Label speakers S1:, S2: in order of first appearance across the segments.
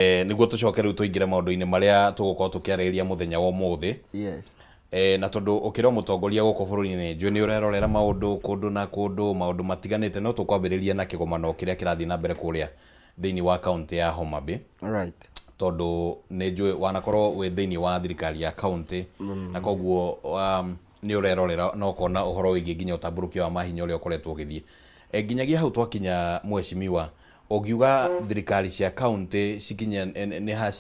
S1: Nĩguo tũcoke rĩu tũingĩre maũndũ-inĩ marĩa tũgũkorwo tũkĩarĩrĩria mũthenya wa ũmũthĩ. Na tondũ ũkĩrĩ o mũtongoria gũkũ bũrũri-inĩ, njũĩ nĩ ũrerorera maũndũ kũndũ na kũndũ, maũndũ matiganĩte, no tũkwambĩrĩria na kĩgomano kĩrĩa kĩrathiĩ na mbere kũrĩa thĩinĩ wa kaũntĩ ya Homa Bay. Tondũ nĩ njũĩ wanakorwo wĩ thĩinĩ wa thirikari ya kaũntĩ, na koguo nĩ ũrerorera na ũkona ũhoro wĩgiĩ nginya ũtambũrũkia wa mahinya ũrĩa ũkoretwo ũgĩthiĩ. Nginyagia hau twakinya, mheshimiwa, ũngiuga thirikari cia kaũntĩ cikinya nĩ ha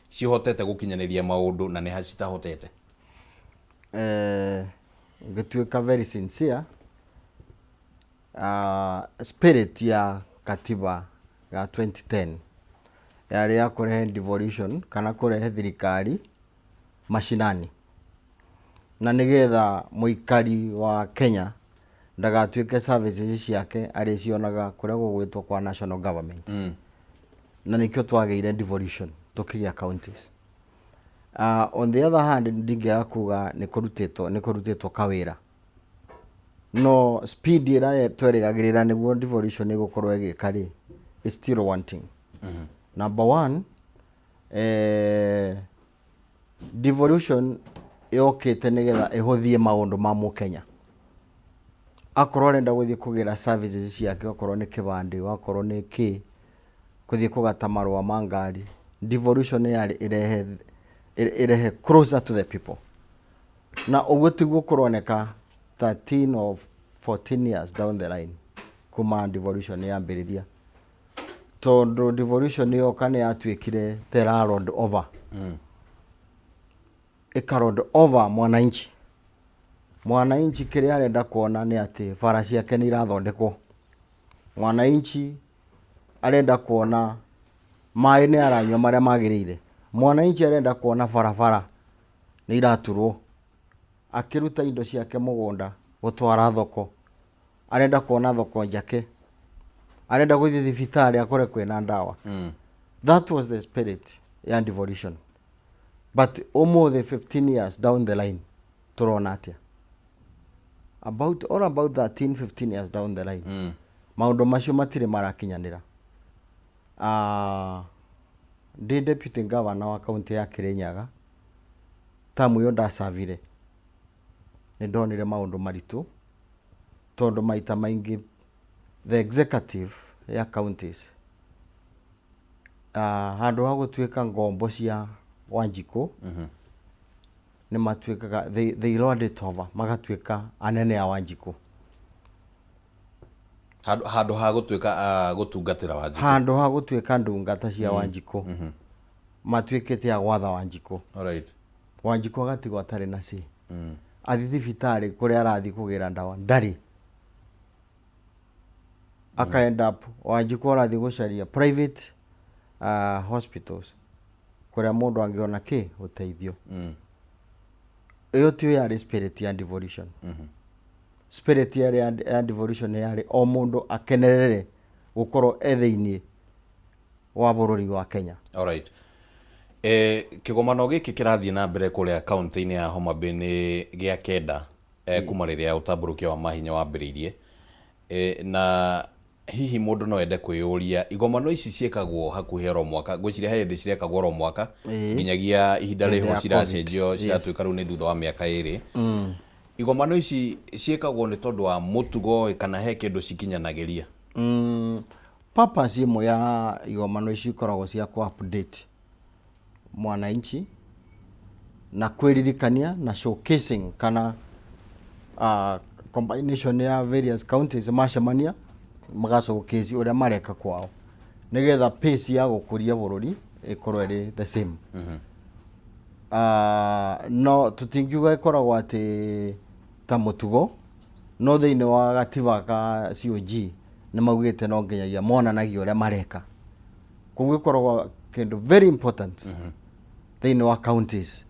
S1: cihotete gũkinyanĩria maũndũ na nĩ ha citahotete?
S2: Ngĩtuĩka very sincere, spirit ya katiba ya 2010 yarĩ ya kũrehe devolution kana kũrehe thirikari mashinani, na nĩgetha mũikari wa Kenya ndagatuĩke services ciake arĩcionaga kũrĩa gũgwĩtwo kwa national government. Na nĩkĩo twagĩire devolution, tũkĩgĩa counties. On the other hand, ndingĩaga kuga nĩ kũrutĩtwo kawĩra, no speed ĩrĩa twerĩgagĩrĩra nĩguo devolution ĩgũkorwo ĩgĩka rĩ, is still wanting. Number one, devolution yokĩte nĩgetha ĩhũthie maũndũ ma mũkenya. Akorwo arenda gũthiĩ kũgĩra services ciake, okorwo nĩ kĩbandĩ, okorwo nĩ kĩ kũthiĩ kũgata marũa ma ngari, devolution yarĩ ĩrehe closer to the people, na ũguo tiguo kũroneka 13 or 14 years down the line kuma devolution yambĩrĩria, tondũ devolution yoka nĩ yatuĩkire ta ĩra roll over, ĩka roll over mwananchi. Mwananchi kĩrĩa arenda kuona nĩ atĩ bara ciake nĩ irathondekwo. Mwananchi arenda kuona maĩ nĩ aranyua marĩa magĩrĩire. Mwananchi arenda kuona barabara nĩ iraturwo. Akĩruta indo ciake mũgũnda gũtwara thoko, arenda kuona thoko njake. Arenda gũthiĩ thibitarĩ akore kwĩna ndawa. That was the spirit ya devolution, but ũmũthĩ, 15 years down the line, tũrona atĩa? About all about 13 15 years down the line, maũndũ macio matirĩ marakinyanĩra. Ndĩ deputy governor wa kaunti ya Kirinyaga, tamu ĩyo ndacavire, nĩ ndonire maũndũ maritũ, tondũ maita maingĩ the executive ya counties, handũ ha gũtuĩka ngombo cia Wanjikũ, nĩ matuĩkaga they lord it over, magatuĩka anene a Wanjikũ.
S1: Handũ ha gũtuĩka gũtungatĩra Wanjikũ.
S2: Handũ ha gũtuĩka ndungata cia Wanjikũ, matuĩkĩte a gwatha Wanjikũ. Wanjikũ agatigwo atarĩ na say. Athiĩ thibitarĩ kũrĩa arathiĩ kũgĩra ndawa ndarĩ, aka end up Wanjikũ arathiĩ gũcaria private hospitals kũrĩa mũndũ angĩona kĩ ũteithio. Ĩyo tiyo yarĩ spirit ya devolution. Spirit yarĩ ya devolution yarĩ o mũndũ akenerere gũkorwo e thĩiniĩ wa bũrũri wa Kenya.
S1: Alright. Kĩgomano gĩkĩ kĩrathiĩ na mbere kũrĩa kaunti-inĩ ya Homa Bay nĩ gĩa kenda kuma rĩrĩa ũtambũrũkia wa mahinya wambĩrĩirie. Na hihi mũndũ no ende kwĩyũria, igomano ici ciĩkagwo hakuhĩ oro mwaka, ngwĩciria he hĩndĩ cirekagwo oro mwaka, nginyagia ihinda
S2: Hĩndĩ
S1: rĩho
S2: ya
S1: ciracenjio,
S2: COVID.
S1: Ciratuĩka rĩu nĩ thutha wa mĩaka 2. Igomano ici ciĩkagwo nĩ tondũ wa mũtugo kana he kĩndũ cikinyanagĩria?
S2: Purpose ĩmwe ya igomano ici ikoragwo cia ku update mwananchi na kwĩririkania na showcasing kana combination ya various counties macemania maga showcase ũrĩa mareka kwao, nĩgetha pace ya gũkũria bũrũri ĩkorwo ĩrĩ the same. No tũtingiuga ĩkoragwo atĩ ta mũtugo, no thĩinĩ wa gatiba ka COG nĩ maugĩte no nginyagia monanagia ũrĩa mareka, koguo ĩkoragwo kĩndũ very important thĩinĩ wa counties.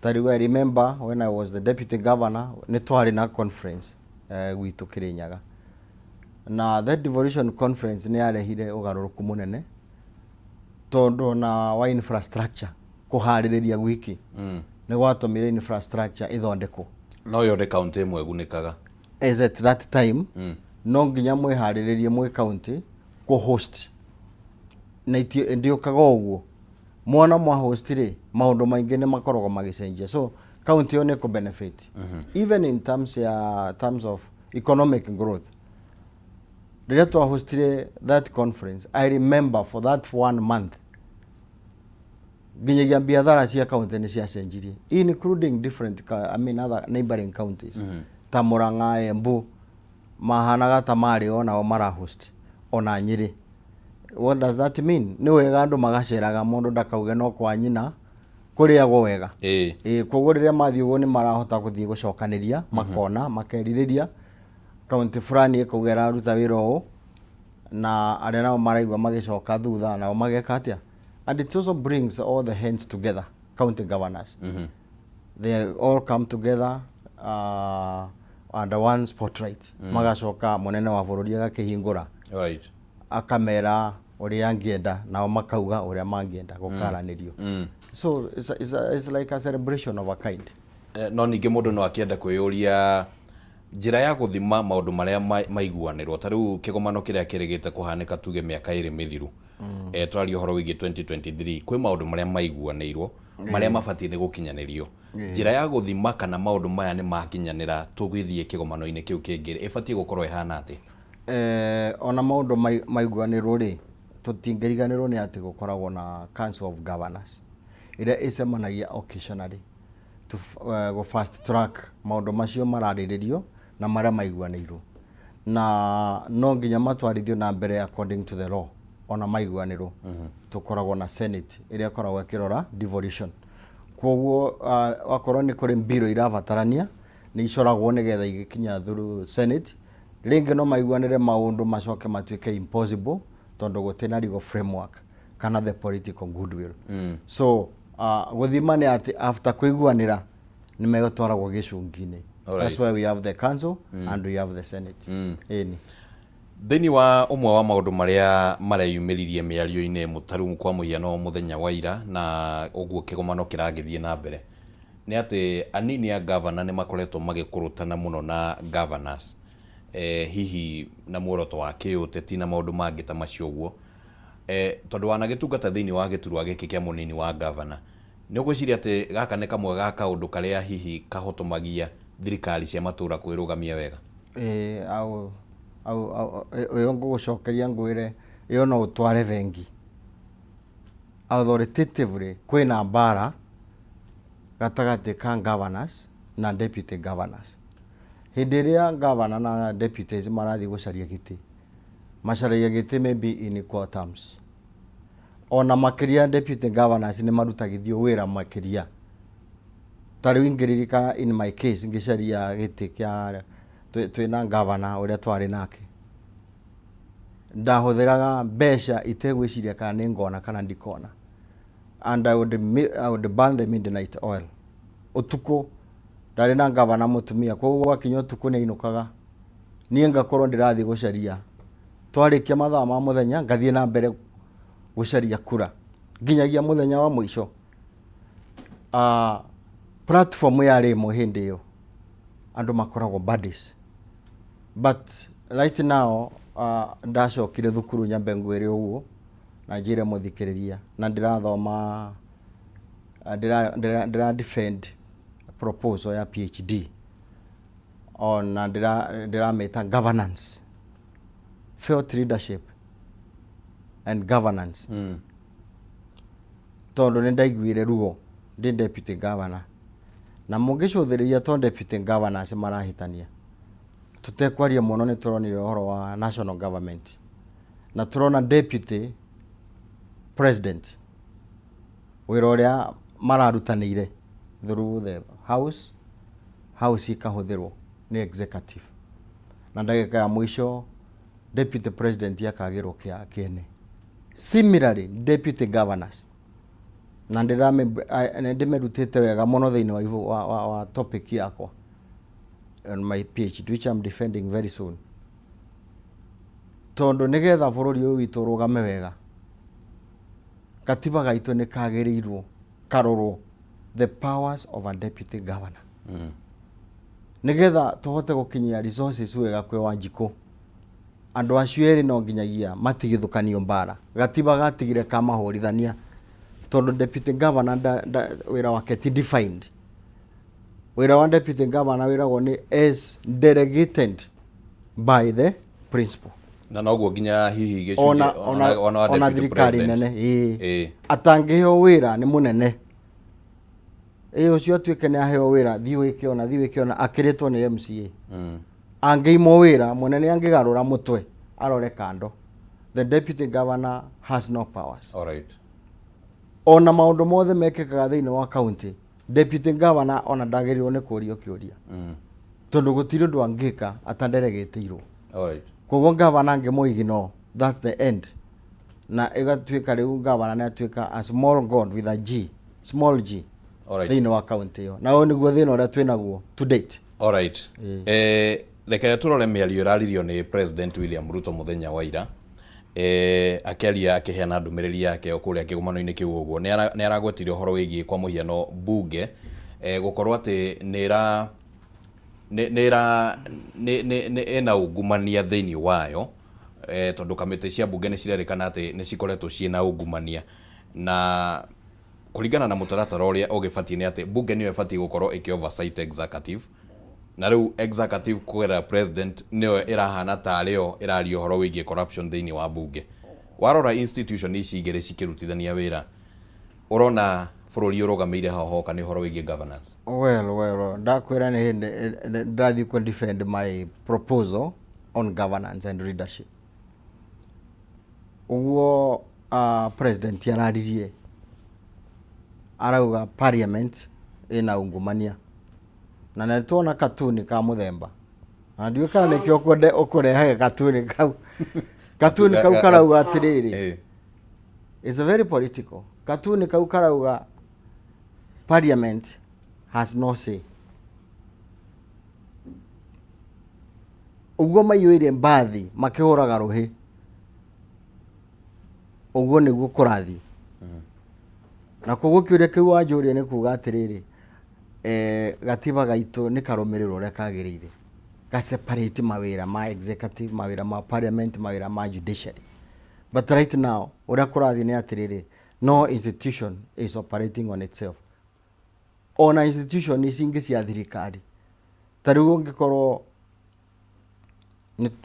S2: Ta rĩu I remember when I was the deputy governor, nĩ twarĩ na conference gwitũ Kĩrĩnyaga, na that devolution conference nĩ yarehire ũgarũrũku mũnene, tondũ ona wa infrastructure kũharĩrĩria gwiki nĩ gwatũmire infrastructure ĩthondekwo.
S1: No yo nĩ kaunti ĩmwe ĩgunĩkaga.
S2: As at that time, no nginya mwĩharĩrĩrie mwĩ county kũ host, na ndĩũkaga ũguo. Mwana mwa host rĩ, maũndũ maingĩ nĩ makoragwo magĩcenjia, so county ĩyo nĩ kũ benefit even in terms ya terms of economic growth. Rĩrĩa twahostire that conference, I remember for that one month nginyagia biathara cia county nĩ ciacenjirie, including different I mean other neighboring counties ta Murang'a, Embu, mahanaga ta marĩ onao marahost, ona Nyĩrĩ. What does that mean? Nĩ wega andũ magaceraga, mũndũ ndakauge no kwa nyina kũrĩagwo wega. Ĩĩ, koguo rĩrĩa mathiĩ ũguo nĩ marahota gũthiĩ gũcokanĩria, makona, makerirĩria kaunti fulani ĩkauga ĩraruta wĩra ũũ, na arĩa nao maraigua magĩcoka thutha nao mageka atĩa. And it also brings all the hands together, county governors, they all come together under one spotlight, magacoka mũnene wa bũrũri agakĩhingũra, akamera ũrĩa angĩenda, nao makauga ũrĩa mangĩenda gũkaranĩrio. So it's like a celebration of a kind.
S1: No ningĩ mũndũ no akĩenda kwĩyũria njĩra ya gũthima maũndũ marĩa maiguanĩrwo, ta rĩu kĩgomano kĩrĩa kĩrĩgĩte kũhanĩka, tuge mĩaka 2 mĩthiru, tũraria ũhoro wĩgiĩ 2023, kwĩ maũndũ marĩa maiguanĩirwo marĩa mabatiĩ nĩ gũkinyanĩrio. Njĩra ya gũthima kana maũndũ maya nĩ makinyanĩra tũgĩthiĩ kĩgomano-inĩ kĩu kĩngĩ ĩbatiĩ gũkorwo ĩhana atĩ?
S2: Ona maũndũ maiguanĩrwo rĩ, tũtingĩriganĩrwo nĩ atĩ gũkoragwo na Council of Governors ĩrĩa ĩcemanagia occasionally to go fast track maũndũ macio mararĩrĩrio na marĩa maiguanĩirwo, na no nginya matwarithio na mbere according to the law ona maiguanĩrwo. Tũkoragwo na Senate ĩrĩa ĩkoragwo ĩkĩrora devolution, koguo wakorwo nĩ kũrĩ mbiro irabatarania nĩ icoragwo nĩgetha igĩkinya through Senate. Rĩngĩ no maiguanĩre maũndũ macoke matuĩke impossible tondũ gũtirĩ na legal framework kana the political goodwill. So gũthima nĩ atĩ after kũiguanĩra nĩ megũtwaragwo gĩcungi-inĩ. That's why we have the council and we have the Senate. Ĩni.
S1: Thĩinĩ wa ũmwe wa maũndũ marĩa mareyumĩririe mĩario-inĩ mũtaru, kwa mũhiano mũthenya wa ira na ũguo kĩgomano kĩragĩthiĩ na mbere, nĩ atĩ anini a gavana nĩ makoretwo magĩkũrũtana mũno na governors, hihi na muoroto wa kĩũteti na maũndũ mangĩ ta macio ũguo. Tondũ wanagĩtungata thĩinĩ wa gĩturwa gĩkĩ kĩa mũnini wa gavana, nĩ ũgwĩciria atĩ gaka nĩ kamwe ga kaũndũ karĩa hihi kahotomagia thirikari cia matũra kwĩrũgamia wega?
S2: Ĩĩ, au au au ĩyo ngũgũcokeria ngwĩre ĩyo no ũtware bengi. Authoritatively kwĩna mbara gatagatĩ ka governors na deputy governors. Hĩndĩ ĩrĩa governor na deputies marathiĩ gũcaria gĩtĩ, macaragia gĩtĩ maybe in equal terms. Ona makĩria deputy governors nĩ marutagithio wĩra makĩria. Ta rĩu ingĩririkana, in my case, ngĩcaria gĩtĩ kĩa twĩna governor ũrĩa twarĩ nake, ndahũthĩraga mbeca itegwĩciria kana nĩ ngona kana ndikona, and I would burn the midnight oil ũtukũ. Ndarĩ na gavana mũtumia, koguo gwakinya ũtukũ nĩ ainũkaga, niĩ ngakorwo ndĩrathiĩ gũcaria. Twarĩkia mathaa ma mũthenya ngathiĩ na mbere gũcaria kura nginyagia mũthenya wa mũico. Platform yarĩ ĩmwe hĩndĩ ĩyo, andũ makoragwo buddies, but right now ndacokire thukuru, nyambe ngwĩre ũguo na njĩre mũthikĩrĩria, na ndĩrathoma, ndĩra defend proposal ya PhD ona ndĩramĩta governance, felt leadership and governance, tondũ nĩ ndaiguire ruo ndĩ deputy governor, na mũngĩcũthĩrĩria to deputy governors marahĩtania. Tũtekwaria mũno, nĩ tũronire ũhoro wa national government na tũrona deputy president wĩra ũrĩa mararutanĩire through the house ikahũthĩrwo nĩ executive, na ndagĩka ya mũico deputy president akagĩrwo kĩa kĩene. Similarly, deputy governors, na ndĩmerutĩte wega mũno thĩinĩ wa, wa topic yakwa on my PhD, which I'm defending very soon, tondũ nĩgetha bũrũri ũyũ witũ ũrũgame wega, katiba gaitũ nĩ kagĩrĩirwo karorwo the powers of a deputy governor, nĩgetha tũhote gũkinyia resources wega kwĩ Wanjikũ. Andũ acio erĩ no nginyagia matigithũkanio mbara. Gatiba gatigire kamahũrithania. Tondũ deputy governor wĩra wake ti defined. Wĩra wa deputy governor wĩragwo nĩ as delegated by the principal.
S1: Na noguo nginya hihi gĩcunjĩ
S2: Ona ona
S1: ona wa
S2: ona
S1: deputy
S2: thirikari
S1: president.
S2: nene, ĩĩ.
S1: Ĩĩ.
S2: Atangĩheo wĩra nĩ mũnene, ĩ ũcio atuĩke nĩ aheo wĩra, thiĩ wĩke ona, thiĩ wĩke ona, akĩrĩtwo nĩ MCA. Angĩimwo wĩra, mũnene angĩgarũra mũtwe arore kando, the deputy governor has no powers.
S1: All right.
S2: Ona maũndũ mothe mekĩkaga thĩinĩ wa county, deputy governor ona ndagĩrĩirwo nĩ kũrio kĩũria, tondũ gũtirĩ ũndũ angĩka atanderegĩtĩirwo.
S1: All right.
S2: Koguo governor angĩmũ-ignore, that's the end, na ĩgatuĩka rĩu governor nĩ atuĩka a small god with a G, small g,
S1: All right.
S2: thĩinĩ wa county ĩyo. Na ũyũ nĩguo thĩna ũrĩa twĩnaguo to date.
S1: All right. Reke tũrore mĩario ĩraririo nĩ President William Ruto mũthenya wa ira, akĩaria, akĩheana ndũmĩrĩri yake o kũrĩa kĩgomano-inĩ kĩu. Ũguo nĩ aragwetire ũhoro wĩgiĩ, kwa mũhiano, bunge gũkorwo atĩ nĩ ĩra nĩ nĩ ĩra nĩ nĩ nĩ ĩna ungumania thĩinĩ wayo, tondũ kamĩtĩ cia bunge nĩ cirerĩkana atĩ nĩ cikoretwo ciĩna ungumania, na kũringana na mũtaratara ũrĩa ũgĩbatiĩ nĩ atĩ bunge nĩyo ĩbatiĩ gũkorwo ĩkĩ oversight executive, na rĩu executive kũgerera president nĩyo ĩrahana tarĩ yo ĩraria ũhoro wĩgiĩ corruption thĩinĩ wa bunge. Warora institution ici igĩrĩ cikĩrutithania wĩra, ũrona bũrũri ũrũgamĩire haho hoka nĩ ũhoro wĩgiĩ governance?
S2: Well, ndakwĩra nĩ hĩndĩ ndathiĩ kũ defend my proposal on governance and leadership. Ũguo president araririe, arauga parliament ĩna ungumania, na nĩ tuona katuni ka mũthemba, na ndiũĩ kana nĩkĩo ũkũrehaga katuni kau. Katuni kau karauga atĩrĩrĩ, it's a very political katuni. Kau karauga parliament has no say. Ũguo maiyũire mbathi makĩhũraga rũhĩ, ũguo nĩguo kũrathiĩ. Na koguo kĩũria kĩu wanjũria nĩ kuga atĩrĩrĩ, gatiba gaitũ nĩ karũmĩrĩrwo ũrĩa kagĩrĩire, ga separate mawĩra ma executive, mawĩra ma parliament, mawĩra ma judiciary. But right now ũrĩa kũrathiĩ nĩ atĩrĩrĩ, no institution is operating on itself. Ona institution ici ingĩ cia thirikari, ta rĩu ũngĩkorwo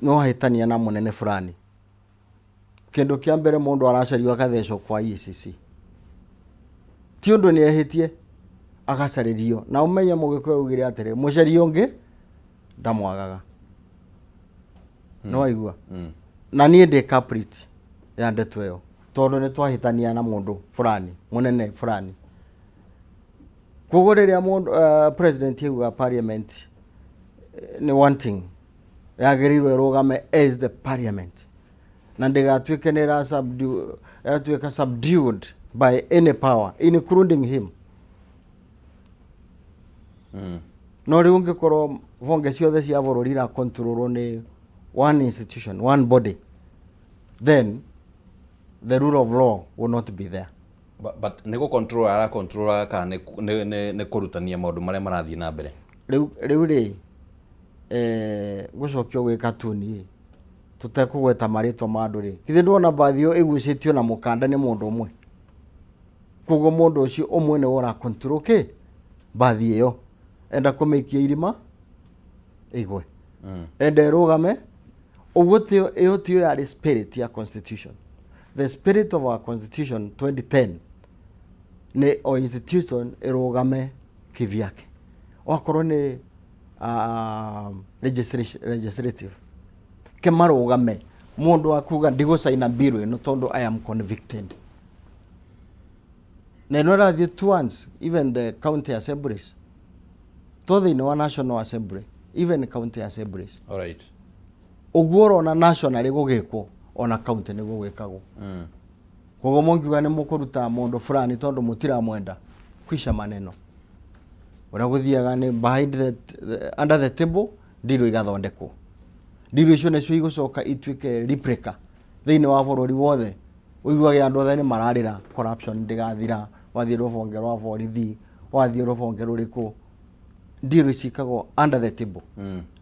S2: no hĩtania na mũnene fulani, kĩndũ kĩa mbere mũndũ aracario akathecwo kwa EACC. Ti ũndũ nĩ ehĩtie, agacarĩrio. Na ũmenye Mũgĩkũyũ augire atĩrĩ, mũcari ũngĩ ndamwagaga. Nĩ waigua? Na niĩ ndĩ culprit ya ndeto ĩyo, tondũ nĩ twahĩtania na mũndũ fulani, mũnene fulani. Koguo rĩrĩa mũndũ, president auga parliament nĩ wanting, yagĩrĩirwo ĩrũgame as the parliament na ndĩgatuĩke nĩ ĩratuĩka subdued by any power, including him. No rĩu ũngĩkorwo honge ciothe cia bũrũri irakontrolwo nĩ one institution, one body, then the rule of law will not be there.
S1: But nĩ gũ-control ara control kana nĩ kũrutania maũndũ marĩa marathiĩ na mbere?
S2: Rĩu rĩ, gũcokio gwĩ katuni ĩ, tũtekũgweta marĩtwa ma andũ rĩ, githĩ ndwona mbathi ĩyo ĩgucĩtio na mũkanda nĩ mũndũ ũmwe? Koguo mũndũ ũcio ũmwe nĩwe ũra control kĩ mbathi ĩyo, enda kũmĩikia irima ĩgwe, enda ĩrũgame ũguo. Tio ĩyo, tiyo yarĩ spirit ya constitution. The spirit of our constitution 2010 nĩ o institution ĩrũgame kivyake. Okorwo nĩ legislative, ke marũgame, mũndũ akuga ndigũcaina bill ĩno tondũ I am convicted, na ĩno ĩrathiĩ two ones, even the county assemblies, to thĩinĩ wa National Assembly, even county assemblies.
S1: All right.
S2: Ũguo ũrona nationally gũgĩkwo, ona county nĩguo gwĩkagwo. Koguo mũngiuga nĩ mũkũruta mũndũ fulani tondũ mũtiramwenda, kwisha maneno. Ũrĩa gũthiaga nĩ behind the under the table deal igathondekwo. Deal icio nĩcio igũcoka ituĩke replica thĩinĩ wa bũrũri wothe. Ũiguage andũ othe nĩ mararĩra corruption ndĩgathira. Wathiĩ rũhonge rwa borithi, wathiĩ rũhonge rũrĩkũ, deal ciĩkagwo under the table.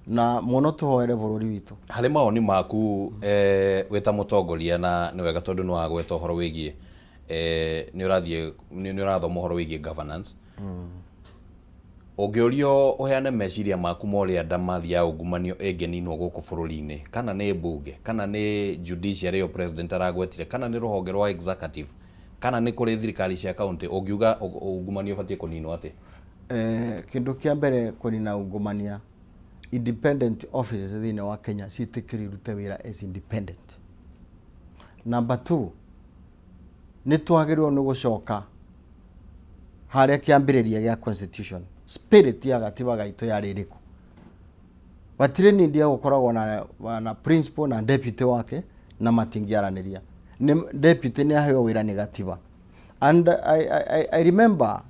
S2: Na mũno tũhoere bũrũri witũ.
S1: Harĩ mawoni maku, wĩ ta mũtongoria, na nĩ wega tondũ nĩ wagweta ũhoro wĩgiĩ Nĩ ũrathiĩ nĩ ũrathoma ũhoro wĩgiĩ governance. Ũngĩũrio ũheane meciria maku ma ũrĩa ndamathi ya ungumania ĩngĩninwo gũkũ bũrũri-inĩ, kana nĩ mbunge, kana nĩ judiciary ĩyo president aragwetire, kana nĩ rũhonge rwa executive, kana nĩ kũrĩ thirikari cia county, ũngiuga ungumania ũbatiĩ kũninwo atĩa?
S2: Kĩndũ kĩa mbere kũnina ungumania, independent offices thĩinĩ wa Kenya ciĩtĩkĩrio irute wĩra as independent. Number two, nĩ twagĩrĩirwo nĩ gũcoka harĩa kĩambĩrĩria gĩa constitution, spirit ya gatiba gaitũ yarĩ ĩrĩkũ? Gatirĩ need ya gũkoragwo na principal na deputy wake na matingĩaranĩria. Nĩ deputy nĩ aheo wĩra nĩ gatiba. And I remember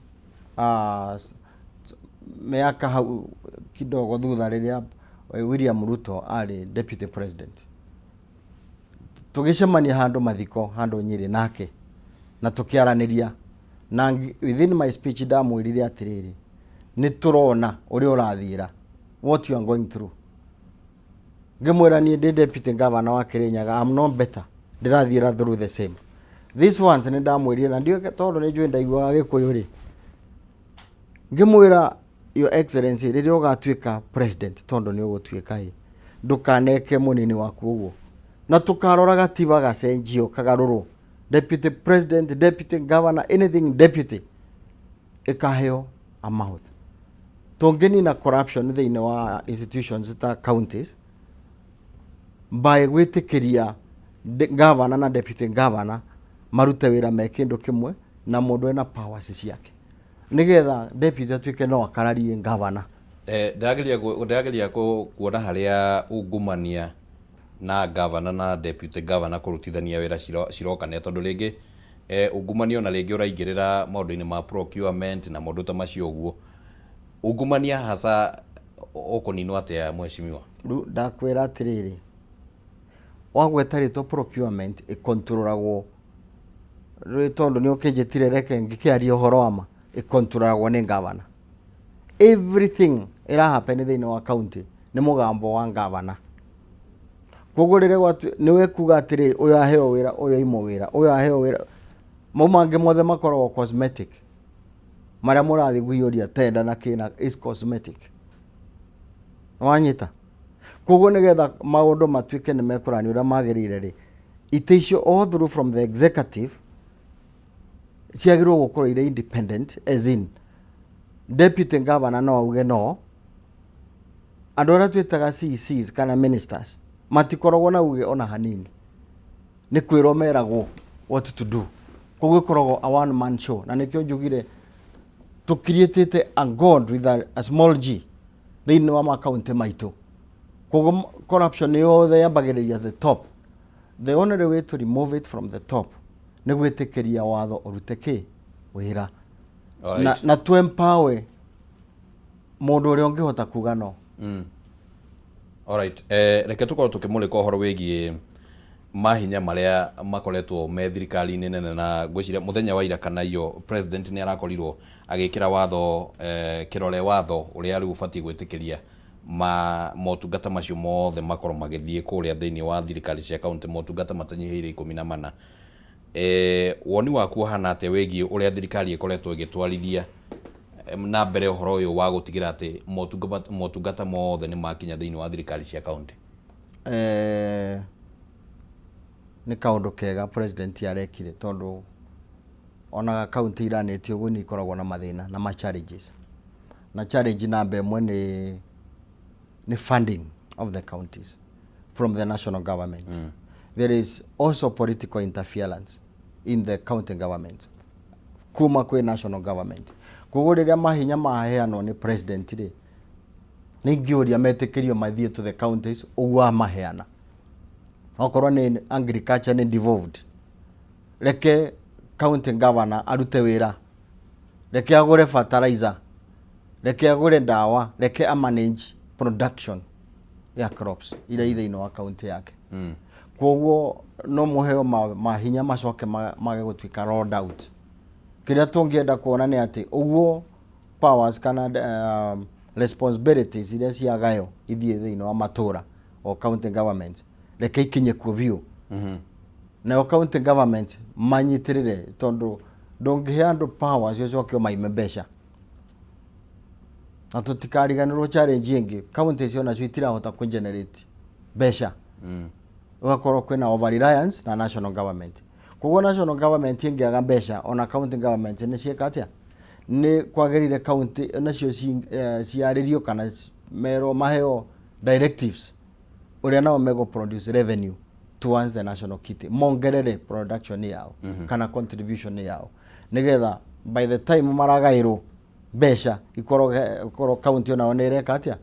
S2: mĩaka hau kidogo thutha rĩrĩa William Ruto arĩ deputy president, tũgĩcemania handũ mathiko handũ Nyĩrĩ nake na tũkĩaranĩria na within my speech ndamwĩrire atĩrĩrĩ, nĩ tũrona ũrĩa ũrathiĩra, what you are going through. Ngĩmwĩra niĩ ndĩ deputy governor wa Kirinyaga, I'm no better, ndĩrathiĩra through the same. This ones nĩ ndamwĩrire na ndiũĩ tondũ nĩ njũĩ ndaiguaga Gĩkũyũ rĩ, ngĩmwĩra, "Your Excellency, rĩrĩa ũgatuĩka president, tondũ nĩ ũgũtuĩka ĩ, ndũkaneke mũnini waku ũguo." Na tũkarora gatiba gacenjio, kagarũrwo, deputy president, deputy governor, anything deputy ĩkaheo a mouth. Tũngĩnina corruption thĩinĩ wa institutions ta counties by gwĩtĩkĩria governor na deputy governor marute wĩra me kĩndũ kĩmwe na mũndũ ena powers ciake, nĩgetha deputy atuĩke no akararie governor.
S1: Ndĩrageria kuona harĩa ungumania na governor na deputy governor kũrutithania wĩra cirokania, tondũ rĩngĩ ungumania ona rĩngĩ ũraingĩrĩra maũndũ-inĩ ma procurement na maũndũ ta macio ũguo. Ungumania hasa ũkũninwo atĩa, mheshimiwa?
S2: Rĩu ndakwĩra atĩrĩrĩ, wagweta rĩtwa procurement, ĩkontrolagwo rĩu tondũ nĩ ũkĩnjĩtire, reke ngĩkĩaria ũhoro wa ma, ĩkontrolagwo nĩ governor. Everything ĩra happen thĩinĩ wa county nĩ mũgambo wa governor. Koguo rĩrĩa nĩwe kuga atĩrĩrĩ, ũyũ aheo wĩra, ũyũ aimwo wĩra, ũyũ aheo wĩra, mau mangĩ mothe makoragwo cosmetic. Marĩa mũrathiĩ kũiyũria tenda na kĩna is cosmetic. Wanyita? Koguo nĩgetha maũndũ matuĩke nĩ mekũranio ũrĩa magĩrĩire rĩ, itĩ icio all through from the executive ciagĩrĩirwo gũkorwo irĩ independent, as in deputy governor no auge no andũ arĩa twĩtaga CECs kana ministers matikoragwo na uge ona hanini, nĩ kwĩrwo meragwo what to do. Koguo ĩkoragwo a one man show, na nĩkĩo njugire tũkiriĩtĩte a god with a small g thĩinĩ wa makaunti maitũ. Koguo corruption yothe yambagĩrĩria the top. The only way to remove it from the top nĩ gwĩtĩkĩria watho ũrute kĩ wĩra na tu empower mũndũ ũrĩa ũngĩhota kuga no.
S1: Alright. Reke tũkorwo tũkĩmũrĩka ũhoro wĩgiĩ mahinya marĩa makoretwo me thirikari-inĩ nene, na ngwĩciria mũthenya wa ira kana iyo president nĩ arakorirwo agĩkĩra watho kĩrore watho ũrĩa rĩu ũbatiĩ gwĩtĩkĩria ma motungata macio mothe makorwo magĩthiĩ kũrĩa thĩinĩ wa thirikari cia kaunti, motungata matanyihĩire 14. Woni waku ũhana atĩa wĩgiĩ ũrĩa thirikari ĩkoretwo ĩgĩtwarithia na mbere ũhoro ũyũ wa gũtigĩra atĩ motungata mothe nĩ makinya thĩinĩ wa thirikari cia kaunti?
S2: Nĩ kaũndũ kega president arekire, tondũ onaga kaunti iranĩtio ũguo nĩ ikoragwo na mathĩna na ma challenges, na challenge namba ĩmwe nĩ funding of the counties from the national government. There is also political interference in the county government kuma kwĩ national government. Koguo rĩrĩa mahinya maheanwo nĩ president rĩ, nĩ ingĩũria metĩkĩrio mathiĩ to the counties ũguo amaheana. Okorwo nĩ agriculture nĩ devolved, reke county governor arute wĩra, reke agũre fertilizer, reke agũre ndawa, reke a manage production ya crops iria i thĩinĩ wa county yake. Koguo no mũheo mahinya macoke mage gũtuĩka rolled out. Kĩrĩa tũngĩenda kuona nĩ atĩ ũguo powers kana responsibilities iria ciagayo ithiĩ thĩinĩ wa matũra o county governments, reke ikinye kuo biũ. Nayo county government manyitĩrĩre, tondũ ndũngĩhe andũ powers ũcoke ũmaime mbeca. Na tũtikariganĩrwo challenge ĩngĩ, county icio nacio itirahota kũ generate mbeca. Ũgakorwo kwĩna over reliance na national government. Koguo national government ĩngĩaga mbeca, ona county government nĩ ciĩka atĩa? Nĩ kwagĩrĩire county nacio ciarĩrio kana merwo maheo directives ũrĩa nao megũ produce revenue towards the national kitty, mongerere production yao kana contribution yao, nigetha by the time maragaĩrwo mbeca ikorwo ikorwo county onao nĩ ĩreka atĩa,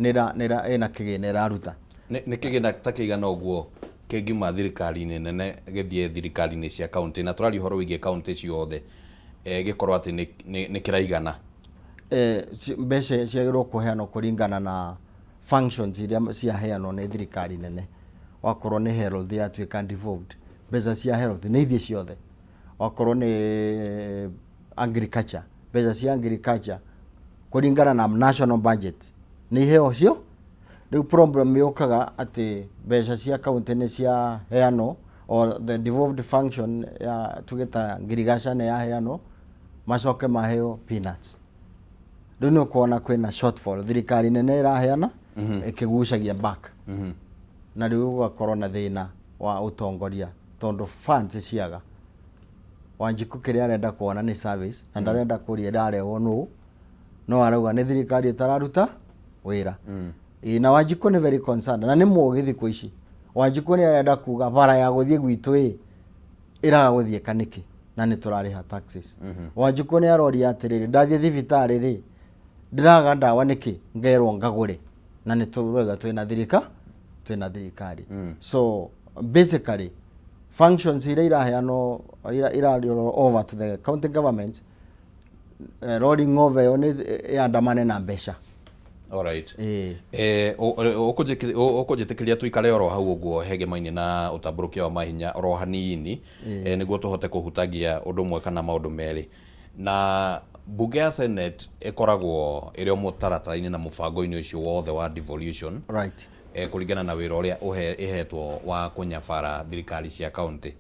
S2: nĩ ĩna kĩgĩna ĩraruta.
S1: Nĩ kĩgĩna ta kĩigana ũguo kĩngiuma thirikari-inĩ nene gĩthiĩ thirikari-inĩ cia kaunti, na tũraria ũhoro wĩgiĩ kaunti ciothe, gĩkorwo atĩ nĩ kĩraigana?
S2: Mbeca ciagĩrĩirwo kũheanwo kũringana na functions iria ciaheanwo nĩ thirikari nene. Wakorwo nĩ health yatuĩka devolved, mbeca cia health nĩ ithiĩ ciothe. Wakorwo nĩ agriculture, mbeca cia agriculture kũringana na national budget nĩ iheo cio. Rĩu problem yũkaga atĩ mbeca cia county nĩ ciaheanwo, or the devolved function ya tuge ta ngirigaca nĩ yaheanwo, macoke maheo peanuts. Rĩu nĩ ũkuona kwĩna shortfall, thirikari nene ĩraheana ĩkĩgucagia back, na rĩu gũgakorwo na thĩna wa ũtongoria tondũ funds ciaga. Wanjikũ kĩrĩa arenda kuona nĩ service, na ndarenda kũria ĩrarehwo nũ, no arauga nĩ thirikari ĩtararuta wĩra. Ĩĩ, na Wanjikũ nĩ very concerned na nĩ mũgĩ thikũ ici. Wanjikũ nĩ arenda kuga bara ya gũthiĩ gwitũ ĩ ĩraga gũthiĩka nĩkĩ na nĩ tũrarĩha taxes. Wanjikũ nĩ aroria atĩrĩrĩ, ndathiĩ thibitarĩ rĩ, ndĩraga ndawa nĩkĩ, ngerwo ngagũre, na nĩ tũrauga twĩna thirikari. So basically functions iria iraheanwo ira roll over to the county government, rolling over ĩyo nĩ ĩandamane na mbeca.
S1: Alright.
S2: Ĩĩ.
S1: Ũkũnjĩtĩkĩria tũikare oro hau ũguo hegemaine na ũtambũrũkia wa mahinya oro hanini, nĩguo tũhote kũhutagia ũndũ ũmwe kana maũndũ merĩ. Na mbunge ya Senate ĩkoragwo ĩrĩ o mũtaratara-inĩ na mũbango-inĩ ũcio wothe wa devolution, kũringana na wĩra ũrĩa ĩhetwo wa kũnyabara thirikari cia kaunti.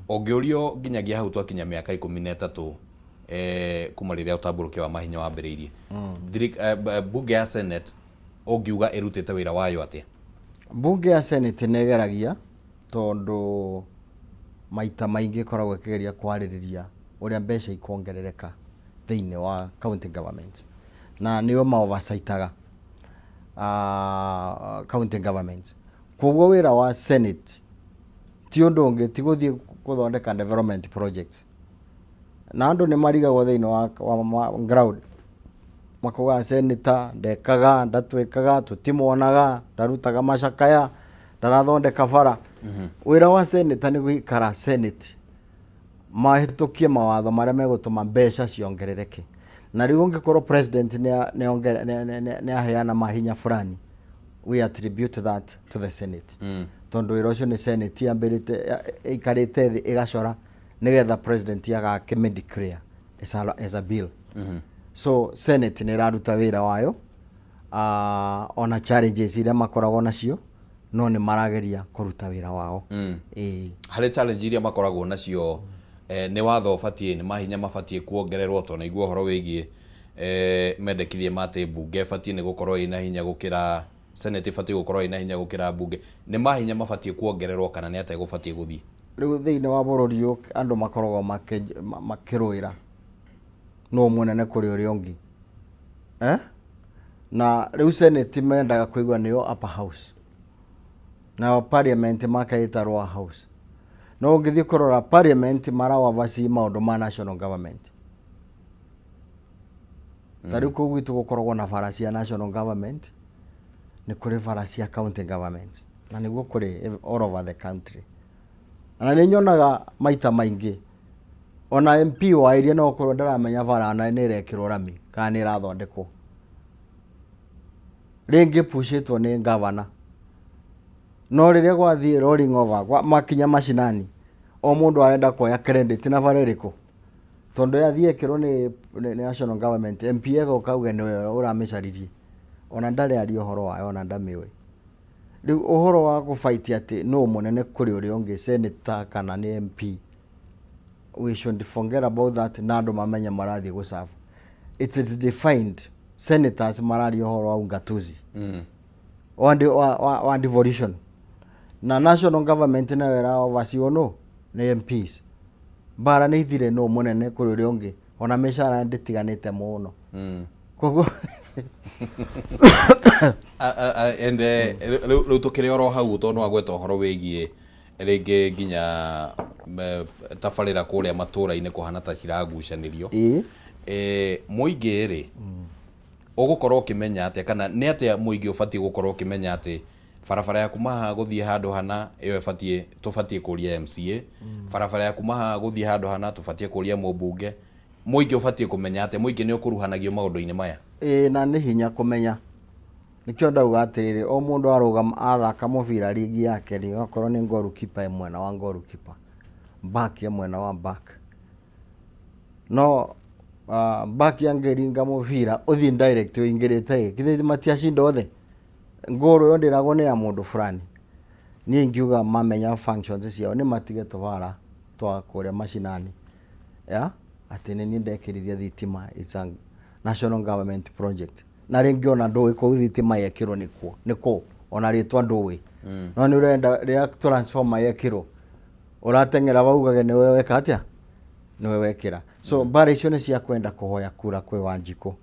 S1: Ũngĩũrio nginyagia hau twakinya mĩaka 13 kuma rĩrĩa ũtambũrũkia wa mahinya wambĩrĩirie, mbunge ya Senate ũngiuga ĩrutĩte wĩra wayo atĩa?
S2: Mbunge ya Senate nĩ ĩgeragia, tondũ maita maingĩ ĩkoragwo ĩkĩgeria kwarĩrĩria ũrĩa mbeca ikuongerereka thĩinĩ wa county governments, na nĩo ma oversightaga county governments. Koguo wĩra wa Senate ti ũndũ ũngĩ ti gũthiĩ gũthondeka development projects, na andũ nĩ marigagwo thĩinĩ wa ground, makauga senator ndekaga, ndatwĩkaga, tũtimwonaga, ndarutaga macakaya, ndarathondeka bara. Wĩra wa senator nĩ gũikara Senate mahĩtũkie mawatho marĩa megũtũma mbeca ciongerereke. Na rĩu ũngĩkorwo president nĩ aheana mahinya fulani, we attribute that to the Senate, tondũ wĩra ũcio nĩ Senate yambĩrĩte ĩikarĩte thĩ ĩgacora nĩgetha president agakĩmĩ declare as a bill. So Senate nĩ ĩraruta wĩra wayo, ona challenges iria makoragwo nacio, no nĩ marageria kũruta wĩra wao. Ĩĩ.
S1: Harĩ challenge iria makoragwo nacio, nĩ watho ũbatiĩ, nĩ mahinya mabatiĩ kuongererwo, tondũ naigua ũhoro wĩgiĩ mendekithia ma atĩ mbunge ĩbatiĩ nĩ gũkorwo ĩna hinya gũkĩra Senate, ĩbatiĩ gũkorwo ĩna hinya gũkĩra mbunge. Nĩ mahinya mabatiĩ kuongererwo kana nĩ atĩa gũbatiĩ gũthiĩ?
S2: Rĩu thĩinĩ wa bũrũri ũyũ andũ makoragwo makĩrũĩra nũ mũnene kũrĩ ũrĩa ũngĩ, eh? Na rĩu Senate mendaga kũigua nĩyo upper house, nayo parliament makaĩta lower house. No ũngĩthiĩ kũrora parliament mara oversee maũndũ ma national government. Ta rĩu kũu gwitũ gũkoragwo na bara cia national government, nĩ kũrĩ bara cia county governments, na nĩguo kũrĩ all over the country. Na nĩ nyonaga maita maingĩ ona MP wa area no ũkorwo ndaramenya bara na nĩ ĩrekĩrwo rami kana nĩ ĩrathondekwo rĩngĩ pushĩtwo nĩ gavana. No rĩrĩa gwathiĩ rolling over makinya macinani, o mũndũ arenda kuoya credit na bara ĩrĩkũ, tondũ yathiĩ ĩkĩrwo nĩ national government, MP agoka auge nĩwe ũramĩcaririe, ona ndarĩ aria ũhoro wayo, ona ndamĩũĩ. Rĩu ũhoro wa gũfight atĩ nũ mũnene kũrĩ ũrĩa ũngĩ, senator kana nĩ MP, we should forget about that na andũ mamenye marathiĩ gũserve. It is defined, senators mararia ũhoro wa ungatuzi wa devolution, na national government nayo ĩra oversee no nĩ MPs. Mbara nĩ ithire nũ mũnene kũrĩ ũrĩa ũngĩ, ona mĩcara ndĩtiganĩte mũno. Koguo
S1: And rĩu tũkĩrĩ oro hau, tondũ nĩwagweta ũhoro wĩgiĩ rĩngĩ nginya tabarĩra kũrĩa matũra-inĩ kũhana ta ciragucanĩrio. Mũingĩ rĩ, ũgũkorwo ũkĩmenya atĩa, kana nĩ atĩa mũingĩ ũbatiĩ gũkorwo ũkĩmenya atĩ barabara ya kuma haha gũthiĩ handũ hana ĩyo ĩbatiĩ tũbatiĩ kũria MCA, barabara ya kuma haha gũthiĩ handũ hana tũbatiĩ kũria mũmbunge? Mũingĩ ũbatiĩ kũmenya atĩa? Mũingĩ nĩ ũkuruhanagio maũndũ-inĩ maya?
S2: Ĩĩ, na nĩ hinya kũmenya. Nĩkĩo ndauga atĩrĩrĩ, o mũndũ arũgama athaka mũbira rigi yake rĩ, okorwo nĩ goalkeeper e mwena wa goalkeeper, back e mwena wa back. No back angĩringa mũbira ũthiĩ direct ũingĩrĩte ĩ, githĩ matiacinda othe? Ngũrũ ĩyo ndĩragwo nĩ ya mũndũ fulani. Niĩ ingiuga mamenya functions ciao nĩ matige tũbara twa kũrĩa macinani, ya atĩ nĩ niĩ ndekĩrithia thitima. It's a national government project, na rĩngĩ ona ndũĩ kũu thitima yekĩrwo nĩkuo nĩkũ, ona rĩtwa ndũĩ, no nĩ ũrenda rĩrĩa transformer yekĩrwo ũrateng'era waugage nĩwe weka atĩa, nĩwe wekĩra. So mbara icio nĩ cia kwenda kũhoya kura kwĩ Wanjikũ.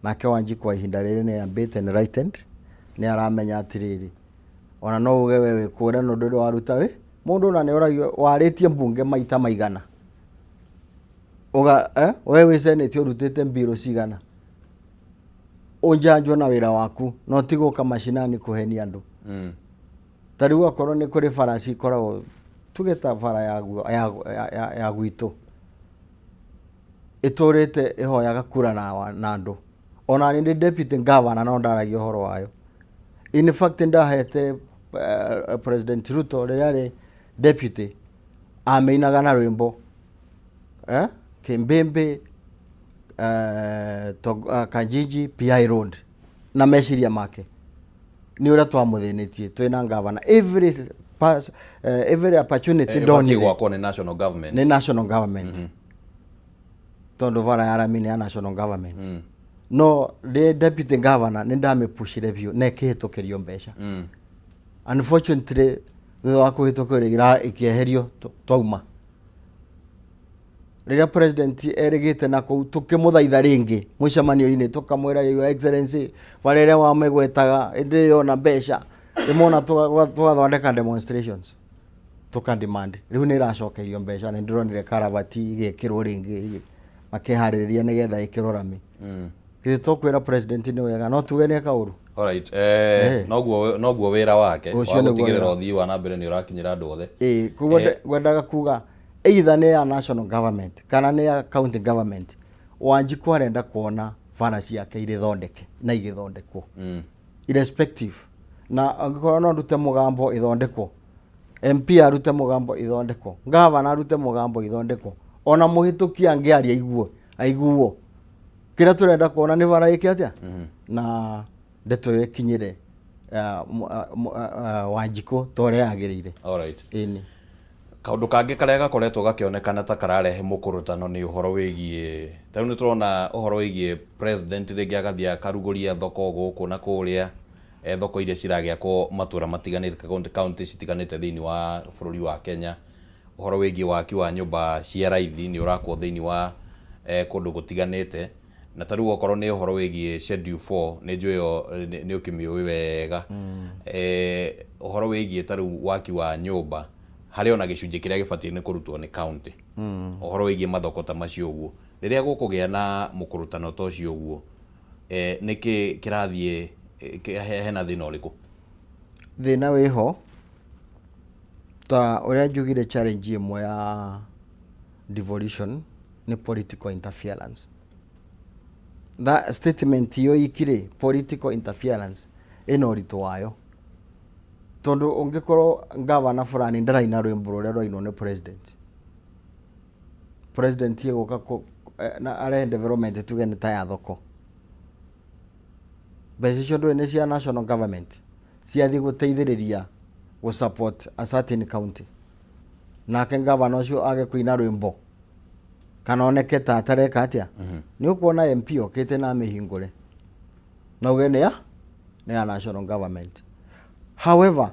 S2: Nake Wanjikũ wa ihinda rĩrĩ nĩ ambĩte enlightened, nĩ aramenya atĩrĩrĩ, ona no uge we wĩ kũrĩa no ndũrĩ waruta wĩ mũndũ, ona nĩ oragio warĩtie mbunge maita maigana. Uga we wĩ senate ũrutĩte mbirũ cigana, ũnjanjwo na wĩra waku, no ti gũka macinani kũhenia andũ. Ta rĩu akorwo nĩ kũrĩ bara cikoragwo, tuge ta bara ya gwitũ ĩtũrĩte ĩhoyaga kura na andũ, ona nĩ ndĩ deputy governor no ndaragia ũhoro wayo. In fact, ndahete President Ruto rĩrĩa arĩ deputy amĩinaga na rwĩmbo Kimbimbi Kanjinji PI Road, na meciria make nĩ ũrĩa twamũthĩnĩtie twĩna governor every opportunity
S1: ĩbatiĩ
S2: ndonire.
S1: Gwakwo nĩ national government.
S2: Nĩ national government, tondũ bara ya rami nĩ ya national government, no ndĩ deputy governor nĩ ndamĩpushire biũ na ĩkĩhĩtũkĩrio mbeca. Unfortunately, thutha wa kũhĩtũkĩrio ĩkĩeherio twauma rĩrĩa president erĩgĩte na kũu, tũkĩmũthaitha rĩngĩ mũcemanio-inĩ, tũkamwĩra, "Your Excellency, bara ĩrĩa wamĩgwetaga ĩndĩ yona mbeca." Rĩmwe tũgathondeka demonstrations, tũka demand. Rĩu nĩ ĩracokerio mbeca, nĩ ndĩronire karabati igĩkĩrwo rĩngĩ, makĩharĩrĩria nĩgetha ĩkĩrwo rami. Githĩ tũkwĩra president nĩ wega, no tuge nĩ eka ũru?
S1: Alright, noguo wĩra wake
S2: Ũcio
S1: wa
S2: nĩguo
S1: gũtigĩrĩra
S2: wĩra.
S1: ũthii wa na mbere nĩ ũrakinyĩra andũ othe.
S2: Ĩĩ, koguo ngwendaga kuga either nĩ ya national government kana nĩ ya county government, Wanjikũ arenda kuona bara ciake irĩ thondeke na igĩthondekwo, irrespective na angĩkorwo no ndute mũgambo ithondekwo, MP arute mũgambo ithondekwo, gavana arute mũgambo ithondekwo, ona mũhĩtũki angĩaria aiguo aiguo. Kĩrĩa tũrenda kuona nĩ bara ĩke atĩa na ndeto ĩyo ĩkinyĩre Wanjikũ ta ũrĩa yagĩrĩire.
S1: Alright.
S2: Ĩni.
S1: Kaũndũ kangĩ karĩa gakoretwo gakĩonekana ta kararehe mũkũrũtano nĩ ũhoro wĩgiĩ, ta rĩu nĩ tũrona ũhoro wĩgiĩ president rĩngĩ agathiĩ akarugũria thoko gũkũ na kũrĩa, thoko iria ciragĩakwo matũra matiganĩte, kaunti citiganĩte thĩinĩ wa bũrũri wa Kenya. Ũhoro wĩgiĩ waki wa nyũmba cia raithi nĩ ũrakwo thĩinĩ wa kũndũ gũtiganĩte, na ta rĩu okorwo nĩ ũhoro wĩgiĩ schedule 4, nĩ njũĩ ĩyo nĩ ũkĩmĩũĩ wega. Ũhoro wĩgiĩ ta rĩu waki wa nyũmba harĩ ona gĩcunjĩ kĩrĩa gĩbatiĩ nĩ kũrutwo nĩ county, ũhoro wĩgiĩ mathoko ta macio ũguo, rĩrĩa gũkũgĩa na mũkũrũtano ta ũcio ũguo, nĩkĩ kĩrathiĩ hena thĩna ũrĩkũ?
S2: Thĩna wĩho, ta ũrĩa njugire, challenge ĩmwe ya devolution nĩ political interference. That statement iyo ikirĩ political interference ĩna ũritũ wayo, tondũ ũngĩkorwo gavana fulani ndaraina rwĩmbo rũrĩa rwainwo nĩ president, president egũka na arehe development, tuge nĩ ta ya thoko, mbeca icio ndũĩ nĩ cia national government. Ciathiĩ gũteithĩrĩria gũ support a certain county, nake gavana ũcio age kũina rwĩmbo kana oneke ta atareka atĩa, nĩ ũkuona MP okĩte na amĩhingũre na uge nĩ ya national government. However,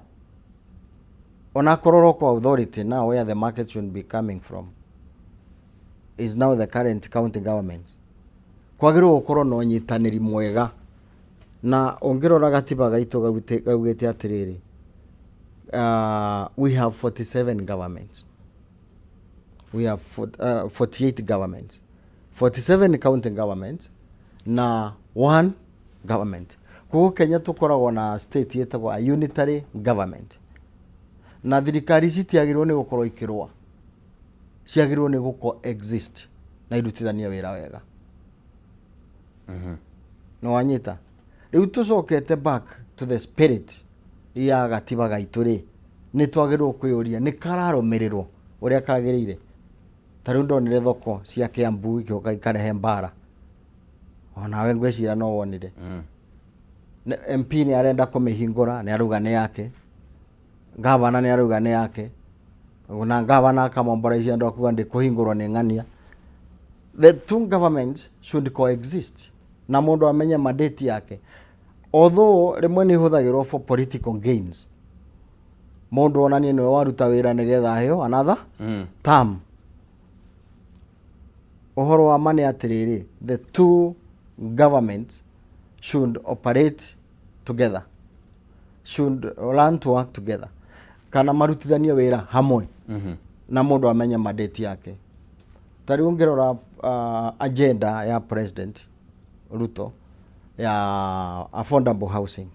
S2: onakorwo local authority, now where the market should be coming from is now the current county government. Kwagĩrĩirwo gũkorwo na ũnyitanĩri mwega, na ũngĩrora gatiba gaitũ gaugĩte atĩrĩrĩ, we have 47 governments, we have 48 governments, 47 county governments na one government. Koguo Kenya tũkoragwo na state ĩtagwo a unitary government, na thirikari ici itiagĩrĩirwo nĩ gũkorwo ikĩrũa, ciagĩrĩirwo nĩ gũ coexist na irutithanie wĩra wega. Nĩ wanyita? Rĩu tũcokete back to the spirit ya gatiba gaitũ rĩ, nĩ twagĩrĩirwo kwĩyũria nĩ kararũmĩrĩrwo ũrĩa kagĩrĩire. Ta rĩu ndonire thoko cia Kiambu igĩũka ikarehe mbara, onawe ngwĩciria no wonire. MP nĩ arenda kũmĩhingũra, nĩ arauga nĩ yake, gavana nĩ arauga nĩ yake, na gavana akamombora andũ akuga ndĩkũhingũrwo nĩ ng'ania. The two governments should coexist na mũndũ amenye mandate yake, although rĩmwe nĩ ihũthagĩrwo for political gains, mũndũ onanie nĩwe waruta wĩra nĩgetha aheo another term. Ũhoro wa ma nĩ atĩrĩrĩ, the two governments should operate together, should learn to work together, kana marutithanie wĩra hamwe na mũndũ amenye mandate yake. Ta rĩu ũngĩrora agenda ya President Ruto ya affordable housing,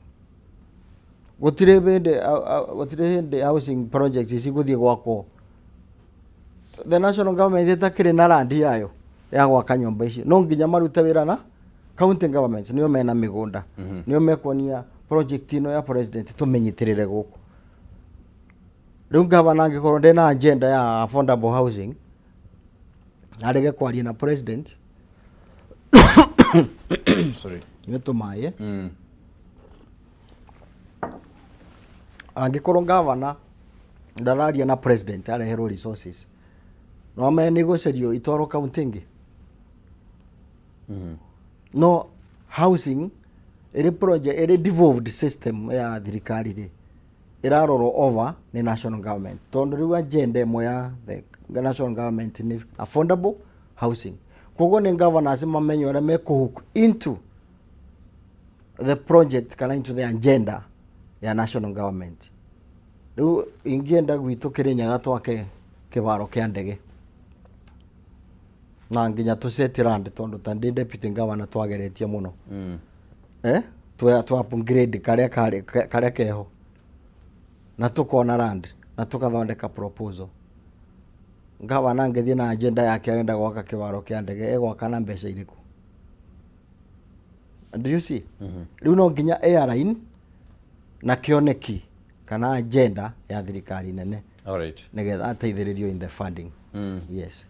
S2: gũtirĩ hĩndĩ housing projects ici gũthiĩ gwakwo the national government ĩtakĩrĩ na land yayo ya gwaka nyũmba icio. No nginya marute wĩra na county governments, nĩo mena mĩgũnda, nĩo mekuonia project ĩno ya president tũmĩnyitĩrĩre gũkũ. Rĩu gavana angĩkorwo ndena agenda ya affordable housing, arege kwaria na president.
S1: Sorry.
S2: Nĩ tũmaĩ. Angĩkorwo gavana ndararia na president areherwo resources, no amenye nĩ gũcerio itwarwo kaunti ĩngĩ. No housing ĩrĩ project ĩrĩ devolved system ya thirikari rĩ, ĩrarorwo over nĩ national government, tondũ rĩu agenda ĩmwe ya the national government nĩ affordable housing. Koguo nĩ governors mamenye ũrĩa mekũhook into the project kana into the agenda ya national government. Rĩu ingĩenda gwitũ Kĩrĩnyaga twake kĩbaro kĩa ndege na nginya tũset land, tondũ ta ndĩ deputy governor twageretie mũno twa upgrade karĩa karĩ karĩa keho na tukona land na tukathondeka proposal. Gavana angĩthiĩ na agenda yake arenda gwaka kĩbaro kĩa ndege, egwaka na mbeca irĩkũ? Do you see? Rĩu no nginya airline na kĩoneki kana agenda ya thirikari nene nĩgetha ateithĩrĩrio in the funding. Yes.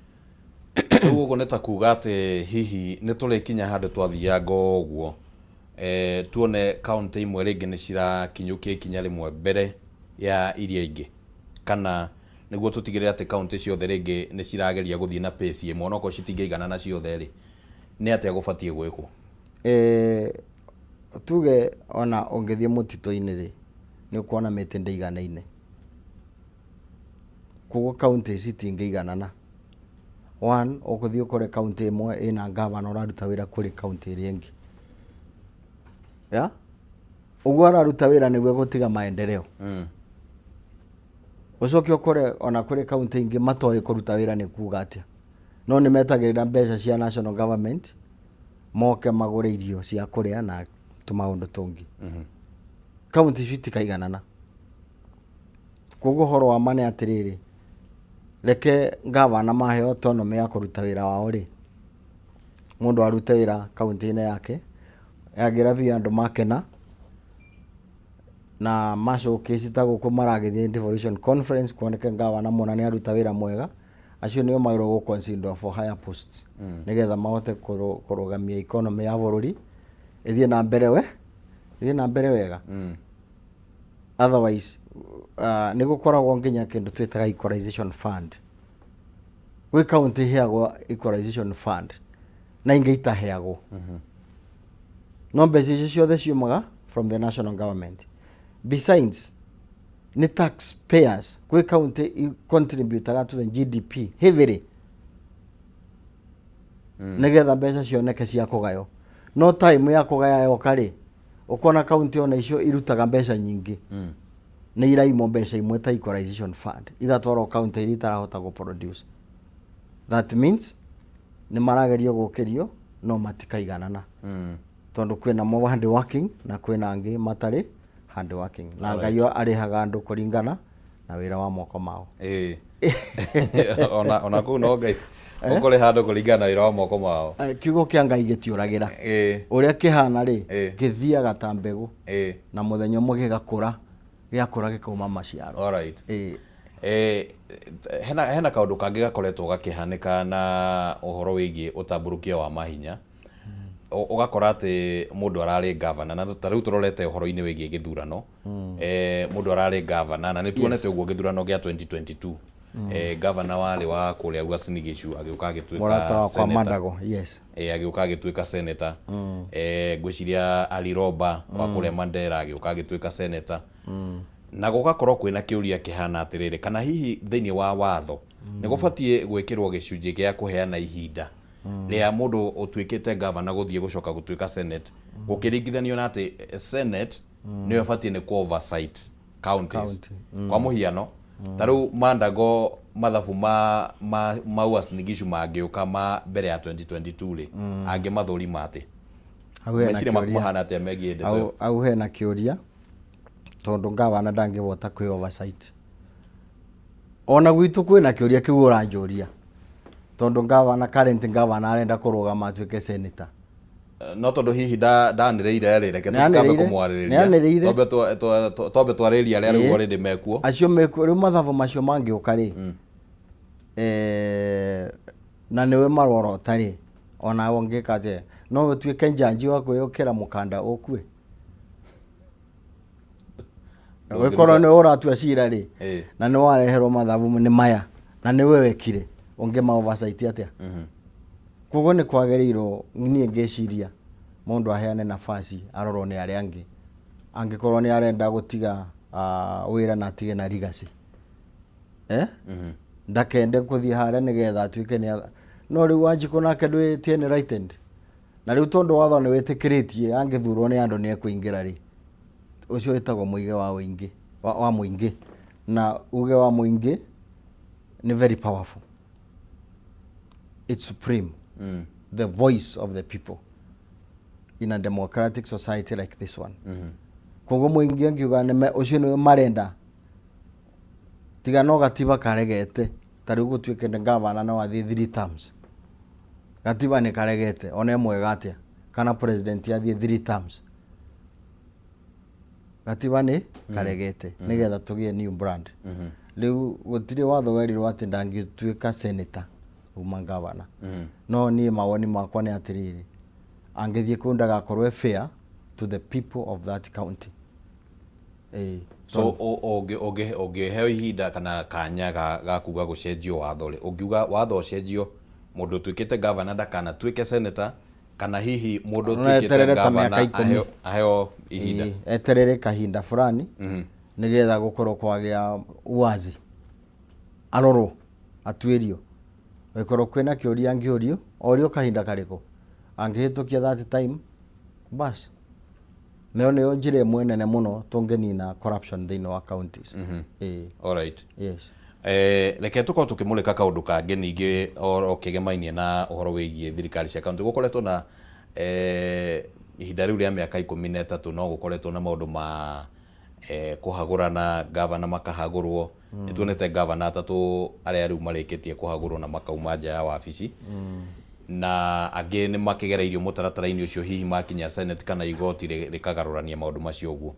S1: Rĩu ũguo nĩ ta kuga atĩ hihi nĩ tũrĩkinya handũ twathianga ũguo, tuone kaunti imwe rĩngĩ nĩ cirakinyũkia ikinya rĩmwe mbere ya iria ingĩ, kana nĩguo tũtigĩrĩre atĩ kaunti ciothe rĩngĩ nĩ cirageria gũthiĩ na pace ĩmwe, onokorwo citingĩigana ciothe rĩ, nĩ atĩa gũbatiĩ gwĩkwo?
S2: Tuge ona ũngĩthiĩ mũtitũ-inĩ rĩ, nĩ ũkuona mĩtĩ ndĩiganaine. Koguo kaunti citingĩiganana. One, ũgũthiĩ ũkore kaunti ĩmwe ĩna gavana ũraruta wĩra kũrĩ kaunti ĩrĩa ĩngĩ, ya ũguo araruta wĩra nĩguo gũtiga maendeleo. Ũcoke ũkore ona kũrĩ kaunti ingĩ matoĩ kũruta wĩra nĩ kuga atĩa, no nĩ metagĩrĩra mbeca cia national government moke magũre irio cia kũrĩa na tũmaũndũ tũngĩ. Kaunti icio itikaiganana. Koguo ũhoro wa ma nĩ atĩrĩrĩ, reke gavana maheo autonomy ya kũruta wĩra wao rĩ, mũndũ arute wĩra kaunti-inĩ yake yagĩra biũ, andũ makena na macokĩci ta gũkũ maragĩthiĩ devolution conference, kuoneke gavana mũna nĩ aruta wĩra mwega, acio nĩo magĩrĩirwo gũ consider for higher posts, nĩgetha mahote kũrũgamia economy ya bũrũri ĩthiĩ na mbere wega. Otherwise nĩ gũkoragwo nginya kĩndũ twĩtaga equalization fund. Gwĩ county iheagwo equalization fund na ingĩ itaheagwo. No mbeca icio ciothe ciumaga from the national government. Besides, nĩ tax payers, gwĩ county contributaga to the GDP heavily nĩgetha mbeca cioneke cia kũgaywo. No time ya kũgaya yoka rĩ, ũkona county ona icio irutaga mbeca nyingĩ nĩ iraimwo mbeca imwe ta equalization fund igatwarwo county iria itarahota gũ produce. That means nĩ maragerio gũkĩrio no matikaiganana tondũ kwĩna mo hard working na kwĩna angĩ matarĩ hard working, na Ngai arĩhaga andũ kũringana na wĩra wa moko mao.
S1: Ĩĩ, ona kũu no Ngai ũkũrĩha andũ kũringana na wĩra wa moko mao.
S2: Kiugo kĩa Ngai gĩtiũragĩra. Ũrĩa kĩhana rĩ, gĩthiaga ta mbegũ na mũthenya ũmwe gĩgakũra, gĩakũra gĩkauma maciaro.
S1: Alright. Hena kaũndũ kangĩ gakoretwo gakĩhanĩka na ũhoro wĩgiĩ ũtambũrũkia wa mahinya. Ũgakora atĩ mũndũ ararĩ gavana, na ta rĩu tũrorete ũhoro-inĩ wĩgiĩ gĩthurano, mũndũ ararĩ gavana na nĩ tuonete ũguo gĩthurano gĩa 2022, gavana warĩ wa kũrĩa Uasin Gishu agĩũka agĩtuĩka
S2: Mũrata wakwa
S1: senator.
S2: Mandago, yes.
S1: Agĩũka agĩtuĩka senator. Ngwĩciria Ali Roba wa kũrĩa Mandera agĩũka agĩtuĩka senator. Na gũgakorwo kwĩna kĩũria kĩhana atĩrĩrĩ, kana hihi thĩinĩ wa watho nĩ gũbatiĩ gwĩkĩrwo gĩcunjĩ gĩa kũheana ihinda rĩa mũndũ ũtuĩkĩte gavana gũthiĩ gũcoka gũtuĩka senate, gũkĩringithanio na atĩ senate nĩyo ĩbatiĩ nĩ kũ oversight counties.
S2: County.
S1: Kwa mũhiano, ta rĩu Mandago mathabu ma Uasin Gishu mangĩũka ma mbere ya 2022 rĩ, angĩmathũrima atĩ
S2: Hau hena
S1: meciria maku
S2: kĩũria.
S1: Mahana atĩa megiĩ ndeto ĩyo?
S2: Hau hena kĩũria tondũ gavana ndangĩhota kwĩ oversight. Ona gwitũ kwĩna kĩũria kĩu ũranjũria tondũ gavana, current gavana, arenda kũrũgama atuĩke senator.
S1: No tondũ hihi ndanĩrĩire rĩ, reke tũtikambe kũmwarĩrĩria.
S2: Nĩanĩrĩire.
S1: Twambe twarĩrĩrie arĩa rĩu already mekuo.
S2: Acio mekuo rĩu, mathabu macio mangĩũka rĩ, na nĩwe marorota rĩ, onawe ũngĩka atĩa? No ũtuĩke njanji wa kwĩyũkĩra mũkanda ũkue ũgĩkorwo nĩwe ũratua cira rĩ, na nĩ wareherwo mathabu nĩ maya na nĩwe wekire, ũngĩma oversight atĩa? Koguo nĩ kwagĩrĩirwo, niĩ ngĩciria mũndũ aheane nafasi arorwo nĩ arĩa angĩ angĩkorwo nĩ arenda gũtiga wĩra na atige na legacy, eh? Ndakende kũthiĩ harĩa nĩgetha atuĩke nĩ no rĩu Wanjikũ nake ndwĩ ti enlightened, na rĩu tondũ watho nĩ wĩtĩkĩrĩtie angĩthurwo nĩ andũ nĩ ekũingĩra rĩ, ũcio wĩtagwo mũige wa ũingĩ wa mũingĩ, na uge wa mũingĩ nĩ very powerful, it's supreme, the voice of the people in a democratic society like this one. Koguo mũingĩ angiuga nĩ ũcio nĩwe marenda, tiga no gatiba karegete. Ta rĩu gũtuĩke nĩ gavana no athiĩ three terms, gatiba nĩ karegete, ona mwega atĩa, kana president athiĩ three terms, gatiba nĩ karegete, nĩgetha tũgĩe new brand. Rĩu gũtirĩ watho werirwo atĩ ndangĩtuĩka senator uma gavana, no niĩ mawoni makwa nĩ atĩrĩrĩ, angĩthiĩ kũu ndagakorwo e fair to the people of that county. Ĩĩ.
S1: So ũngĩheo ihinda kana kanya ga kuga gũcenjio watho rĩ, ũngiuga watho ũcenjio mũndũ ũtuĩkĩte gavana ndakanatuĩke senator, kana hihi mũndũ
S2: No
S1: ũtuĩkĩte
S2: eterere ta
S1: gavana
S2: mĩaka 10.
S1: aheo ihinda?
S2: Ĩĩ, eterere kahinda fulani nĩgetha gũkorwo kwagĩa uwazi, arorwo, atuĩrio, gũkorwo kwĩna kĩũria angĩũrio, orio kahinda karĩkũ angĩhĩtũkia that time, bas. Nayo nĩyo njĩra ĩmwe nene mũno tũngĩnina corruption thĩinĩ wa counties. Ĩĩ.
S1: Alright.
S2: Yes.
S1: Reke tũkorwo tũkĩmũrĩka kaũndũ kangĩ ningĩ oro kĩgemainie na ũhoro wĩgiĩ thirikari cia kaunti. Gũkoretwo na ihinda rĩu rĩa mĩaka 13 no gũkoretwo na maũndũ ma kũhagũrana gavana, makahagũrwo. Nĩ tuonete gavana atatũ arĩa rĩu marĩkĩtie kũhagũrwo na makauma nja ya wabici, na angĩ nĩ makĩgereirio mũtaratara-inĩ ũcio, hihi makinya senate kana igoti rĩkagarũrania maũndũ macio ũguo.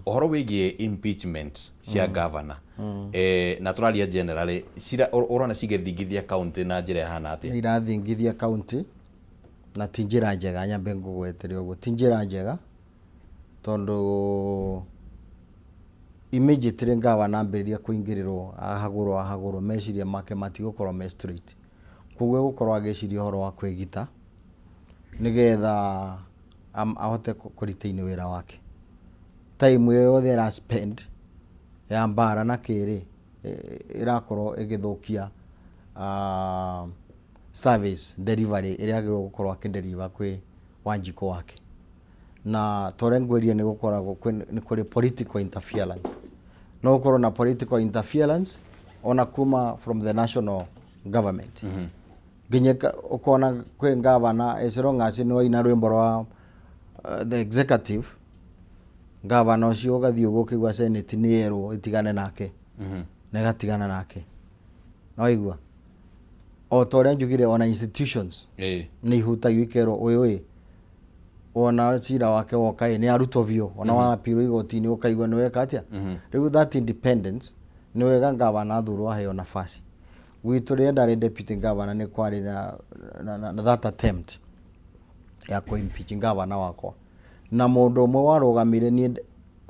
S1: Ũhoro wĩgiĩ impeachment cia gavana, na tũraria generally, ũrona cigĩthingithia county na njĩra ĩhana atĩa?
S2: Nĩ irathingithia county na ti njĩra njega. Nyambe ngũgwetere ũguo, ti njĩra njega tondũ Immediately ngavana ambĩrĩria kũingĩrĩrwo, ahagũrwo ahagũrwo, meciria make matigũkorwo me straight. Koguo egũkorwo agĩciria ũhoro wa kwĩgita nĩgetha ahote kũ retain wĩra wake. Time ĩyo yothe ara spend ya mbara na kĩrĩ ĩrakorwo ĩgĩthũkia service delivery ĩrĩa agĩrĩirwo gũkorwo akĩ deliver kwĩ Wanjikũ wake. Na ta ũrĩa ngwĩrire nĩ gũkoragwo nĩ kũrĩ political interference. No gũkorwo na political interference ona kuma from the national government. Nginya ũkona kwĩ ngavana, as long as nĩ waina rwĩmbo rwa the executive, ngavana ũcio ũgathiĩ ũguo ũkĩigua senate nĩ yerwo ĩtigane nake, na ĩgatigana nake. Nĩwaigua? O ta ũrĩa njugire, ona institutions nĩ ihutagio, ikerwo ũyũ ĩ wona cira wake woka ĩ nĩ arutwo biũ, ona wa appeal igoti-inĩ ũkaigua nĩ weka atĩa. Rĩu that independence, nĩ wega ngavana athurwo aheo nafasi. Gwitũ rĩrĩa ndarĩ deputy governor, nĩ kwarĩ na that attempt ya kũ impeach ngavana wakwa, na mũndũ ũmwe warũgamire, niĩ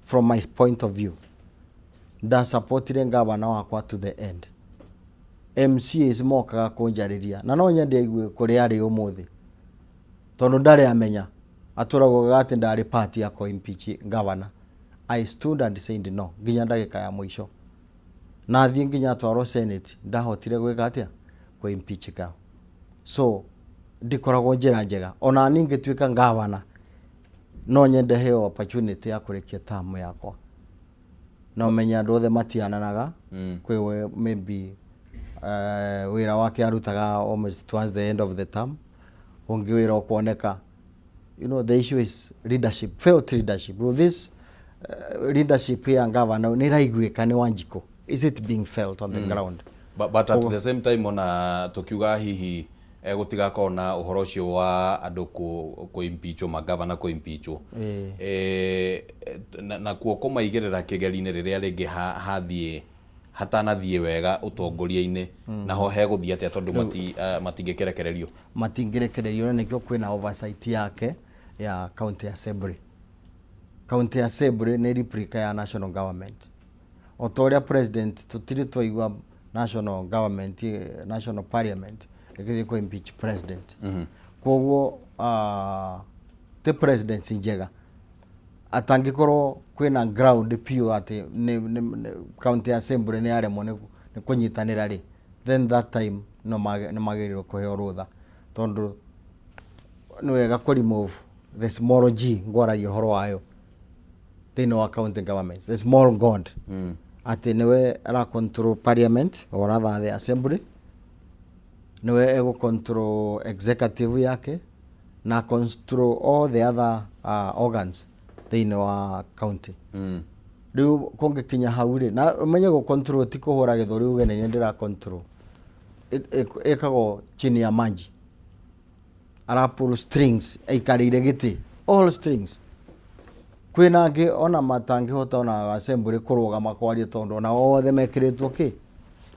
S2: from my point of view ndasupportire ngavana wakwa to the end. MCAs mokaga kũnjarĩria, na no nyende aigue kũrĩa arĩ ũmũthĩ, tondũ ndarĩ amenya atũragwo atĩ ndarĩ part ya kũ impeach governor. I stood and said no nginya ndagĩka ya mũico, na thiĩ nginya atwarwo senate, ndahotire gwĩka atĩa? Kũ impeach gov. So ndikoragwo njĩra njega. Ona niĩ ngĩtuĩka ngavana, no nyende heo opportunity ya kũrĩkia term yakwa, na ũmenye andũ othe matiananaga. Kwĩ we maybe wĩra wake arutaga almost towards the end of the term, ũngĩ wĩra ũkuoneka. The issue is leadership, failed leadership. Well, this leadership ya ngavana nĩ ĩraiguĩka nĩ Wanjikũ? Is it being felt on the ground?
S1: But at the same time, ona tukiuga hihi gũtigakorwo na ũhoro ũcio wa andũ kũ impeachwo, magavana kũ impeachwo, na kuo kũmaigĩrĩra kĩgeri-inĩ rĩrĩa rĩngĩ hathiĩ hatanathiĩ wega ũtongoria-inĩ, naho hegũthiĩ atĩa, tondũ matingĩkĩrekererio?
S2: Matingĩrekererio, na nĩkĩo kwĩna oversight yake ya county assembly. County assembly nĩ replica ya national government. O ta ũrĩa president, tũtirĩ twaigua national government, national parliament ĩgĩthiĩ kũ impeach president. Koguo ti presidency njega atangĩkorwo kwĩna ground piũ atĩ nĩ county assembly nĩ yaremwo nĩ kũnyitanĩra rĩ, then that time no nĩ magĩrĩirwo kũheo rũtha, tondũ nĩ wega kũ remove the small g ngwaragia ũhoro wayo thĩinĩ wa county governments, the small god, atĩ nĩwe ara control parliament, or rather the assembly, nĩwe egũ control executive yake na control all the other organs thĩinĩ wa county. Rĩu kũngĩkinya hau rĩ, na ũmenye gũ control ti kũhũra gĩthũri uge nĩ ndĩra control. Ĩkagwo chini ya maji, ara pull strings aikarĩire gĩtĩ, all strings. Kwĩna angĩ ona matangĩhota ona assembly kũrũgama kwaria, tondũ ona othe mekĩrĩtwo kĩ.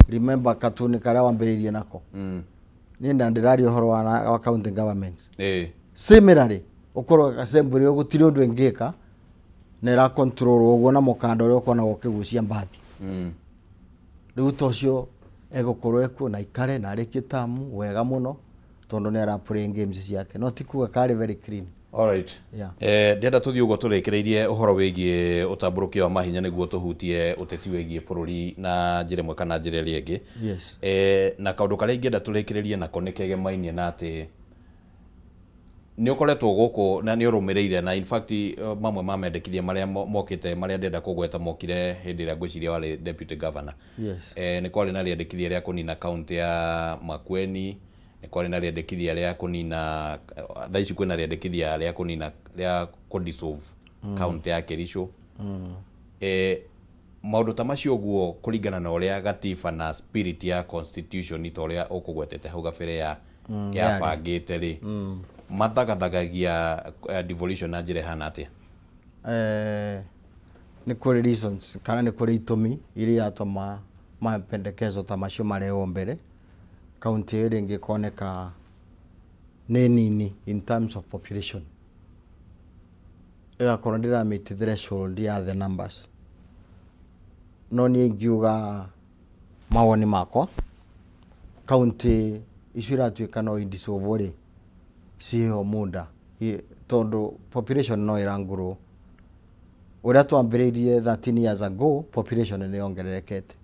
S2: Remember katuni karĩa wambĩrĩirie nako? Niĩ na ndĩraria ũhoro wa county governments. Similarly, ũkorwo assembly gũtirĩ ũndũ ĩngĩka na ĩra control ũguo na mũkanda ũrĩa ũkoragwo ũkĩgucia mbathi. Rĩu ta ũcio egũkorwo ekuo na ikare na arĩkie tamu wega mũno, tondũ nĩ ara play games ciake, no ti kuga karĩ very clean.
S1: Alright.
S2: Yeah.
S1: Ndĩrenda tũthiĩ ũguo tũrĩkĩrĩirie ũhoro wĩgiĩ ũtambũrũkia wa mahinya nĩguo tũhutie ũteti wĩgiĩ bũrũri na njĩra ĩmwe kana njĩra ĩrĩa ĩngĩ. Na kaũndũ karĩa ingĩenda tũrĩkĩrĩrie nako nĩ kegemainie na atĩ nĩ ũkoretwo gũkũ na nĩ ũrũmĩrĩire, na in fact mamwe ma mendekithia marĩa mokĩte marĩa ndĩrenda kũgweta mokire hĩndĩ ĩrĩa ngwĩciria warĩ deputy governor. Nĩ kwarĩ na rĩendekithia rĩa kũnina kaunti ya Makueni, nĩ kwarĩ na rĩendekithia rĩa kũnina, thaa ici kwĩna rĩendekithia rĩa kũnina, rĩa kũ dissolve kaunti ya Kericho. Maũndũ ta macio ũguo, kũringana na ũrĩa gatiba na spirit ya constitution ta ũrĩa ũkũgwetete hau gabere ya yabangĩte rĩ, mathagathagagia devolution na njĩra ĩhana atĩa?
S2: Nĩ kũrĩ reasons kana nĩ kũrĩ itũmi iria iratũma mapendekezo ta macio marehwo mbere. Kaunti ĩyo rĩngĩ ĩkoneka nĩ nini in terms of population, ĩgakorwo ndĩra meet threshold ya the numbers. No niĩ ingiuga mawoni makwa, kaunti icio iratuĩka no idissolve rĩ, ciheo muda tondũ population no ĩrangũrwo. Ũrĩa twambĩrĩirie 13 years ago, population nĩ yongererekete.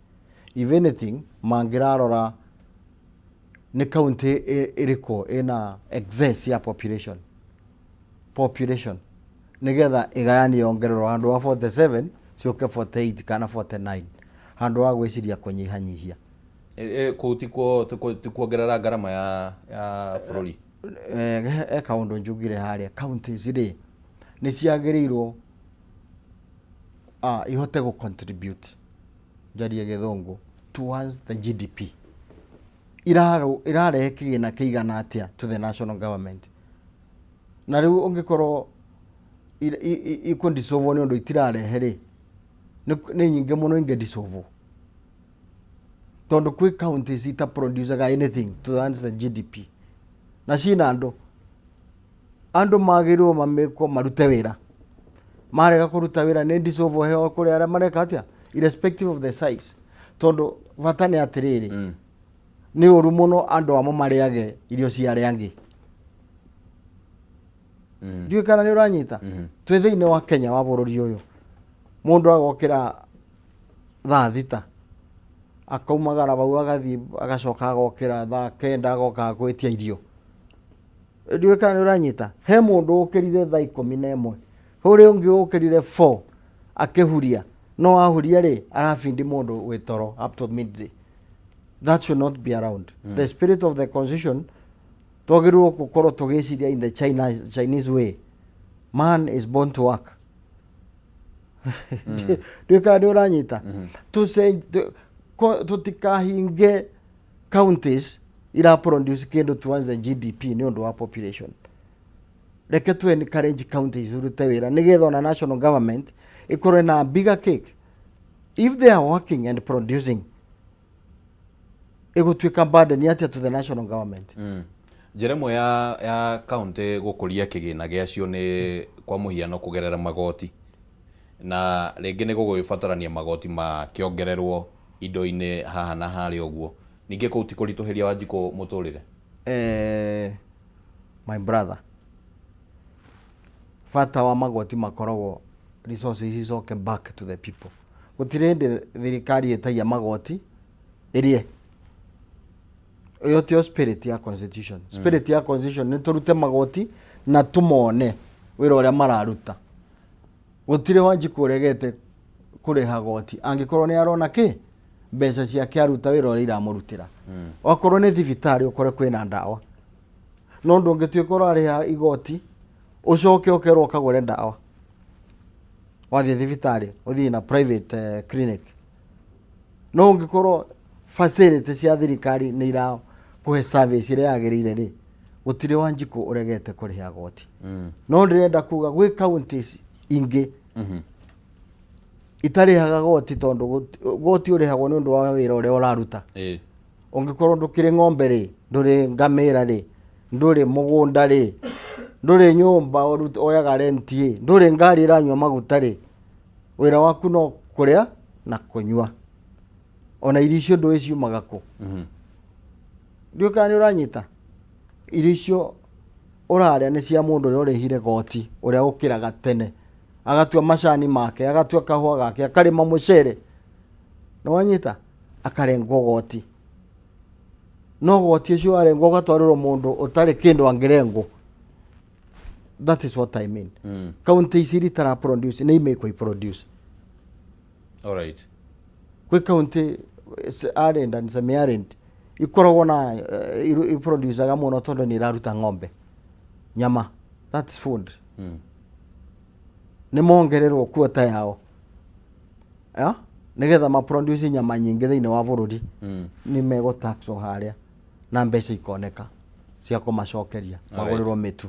S2: If anything, mangĩrarora nĩ kaunti ĩrĩkũ ĩna excess ya population, population nĩgetha ĩgayanio yongererwo handũ wa 47 ciũke 48 kana 49 handũ wa gwĩciria kũnyihanyihia.
S1: Kũu ti kuongerera ngarama ya bũrũri?
S2: He kaũndũ njugire harĩa, counties rĩ nĩ ciagĩrĩirwo ihote gũ contribute, njarie gĩthũngũ, towards the GDP. Irarehe kĩgĩna kĩigana atĩa to the national government? Na rĩu ũngĩkorwo ikũ-dissolve nĩ ũndũ itirarehe rĩ, nĩ nyingĩ mũno ingĩ-dissolve. Tondũ kwĩ counties ita-produce-aga anything towards the GDP. Na cina andũ. Andũ magĩrĩirwo mamĩkwo marute wĩra. Marega kũruta wĩra nĩ dissolve heo kũrĩ arĩa mareka atĩa? Irrespective of the size. Tondũ bata nĩ atĩrĩrĩ, nĩ ũru mũno andũ amwe marĩage irio cia arĩa angĩ. Ndiũĩ kana nĩ ũranyita. Twĩ thĩinĩ wa Kenya wa bũrũri ũyũ, mũndũ agokĩra thaa 6 akaumagara hau agathiĩ agacoka agokĩra thaa 9 agoka gwĩtia irio. Ndiũĩ kana nĩ ũranyita. He mũndũ ũkĩrire thaa 11, ũrĩa ũngĩ ũkĩrire 4 akĩhuria, no ahuria rĩ arabindi mũndũ wĩ toro up to midday. That should not be around. The spirit of the constitution, twagĩrĩirwo gũkorwo tũgĩciria in the Chinese way. Man is born to work. Ndiũĩ kana nĩ ũranyita. Tũtikahinge counties ira produce kĩndũ towards the GDP nĩ ũndũ wa population. Reke tu encourage counties irute wĩra nĩgetha ona national government ĩkorwo na bigger cake. If they are working and producing, ĩgũtuĩka burden atĩa to the national government?
S1: Njĩra ĩmwe ya kaunti gũkũria kĩgĩna gĩacio nĩ kwa mũhiano kũgerera magoti, na rĩngĩ nĩ gũgũgĩbatarania magoti makĩongererwo indo-inĩ haha na harĩa ũguo. Ningĩ kũu ti kũritũhĩria Wanjikũ mũtũrĩre?
S2: My brother, bata wa magoti makoragwo resources icoke back to the people. Gũtirĩ hĩndĩ thirikari ĩtagia magoti ĩrĩe. Ĩyo tiyo spirit ya constitution. Spirit ya constitution nĩ tũrute magoti na tũmone wĩra ũrĩa mararuta. Gũtirĩ Wanjikũ ũregete kũrĩha goti angĩkorwo nĩ arona kĩ mbeca ciake aruta wĩra ũrĩa iramũrutĩra. Okorwo nĩ thibitarĩ ũkore kwĩna ndawa, no ndũngĩtuĩka ũrarĩha igoti ũcoke ũkerwo ũkagũre ndawa. Wathiĩ thibitarĩ ũthiĩ na private clinic. No ũngĩkorwo facility cia thirikari nĩ irakũhe service ĩrĩa yagĩrĩire rĩ, gũtirĩ Wanjikũ ũregete kũrĩha goti. No ndĩrenda kuga gwĩ counties ingĩ itarĩhaga goti, tondũ goti ũrĩhagwo nĩ ũndũ wa wĩra ũrĩa ũraruta. Ũngĩkorwo ndũkĩrĩ ng'ombe rĩ, ndũrĩ ngamĩra rĩ, ndũrĩ mũgũnda rĩ, ndũrĩ nyũmba oyaga rent ĩ, ndũrĩ ngari ĩranyua maguta rĩ, wĩra waku no kũrĩa na kũnyua. Ona irio icio ndũĩ ciumaga kũ. Ndiũĩ kana nĩ ũranyita. Irio icio ũrarĩa nĩ cia mũndũ ũrĩa ũrĩhire goti, ũrĩa ũkĩraga tene agatua macani make, agatua kahũa gake, akarĩma mũcere, nĩ wanyita, akarengwo goti. No goti ũcio warengwo ũgatwarĩrwo mũndũ ũtarĩ kĩndũ angĩrengwo. That is what I mean. Kaunti ici itara produce nĩ imĩkwo i produce. Kwĩ kaunti arid and semi arid ikoragwo na iproducaga mũno tondũ nĩ iraruta ng'ombe nyama, that's food. Nĩ mongererwo quota yao ya nĩgetha maproduce nyama nyingĩ thĩinĩ wa bũrũri. Nĩ megũtaxwo harĩa na mbeca ikoneka cia kũmacokeria magũrĩrwo mĩtu.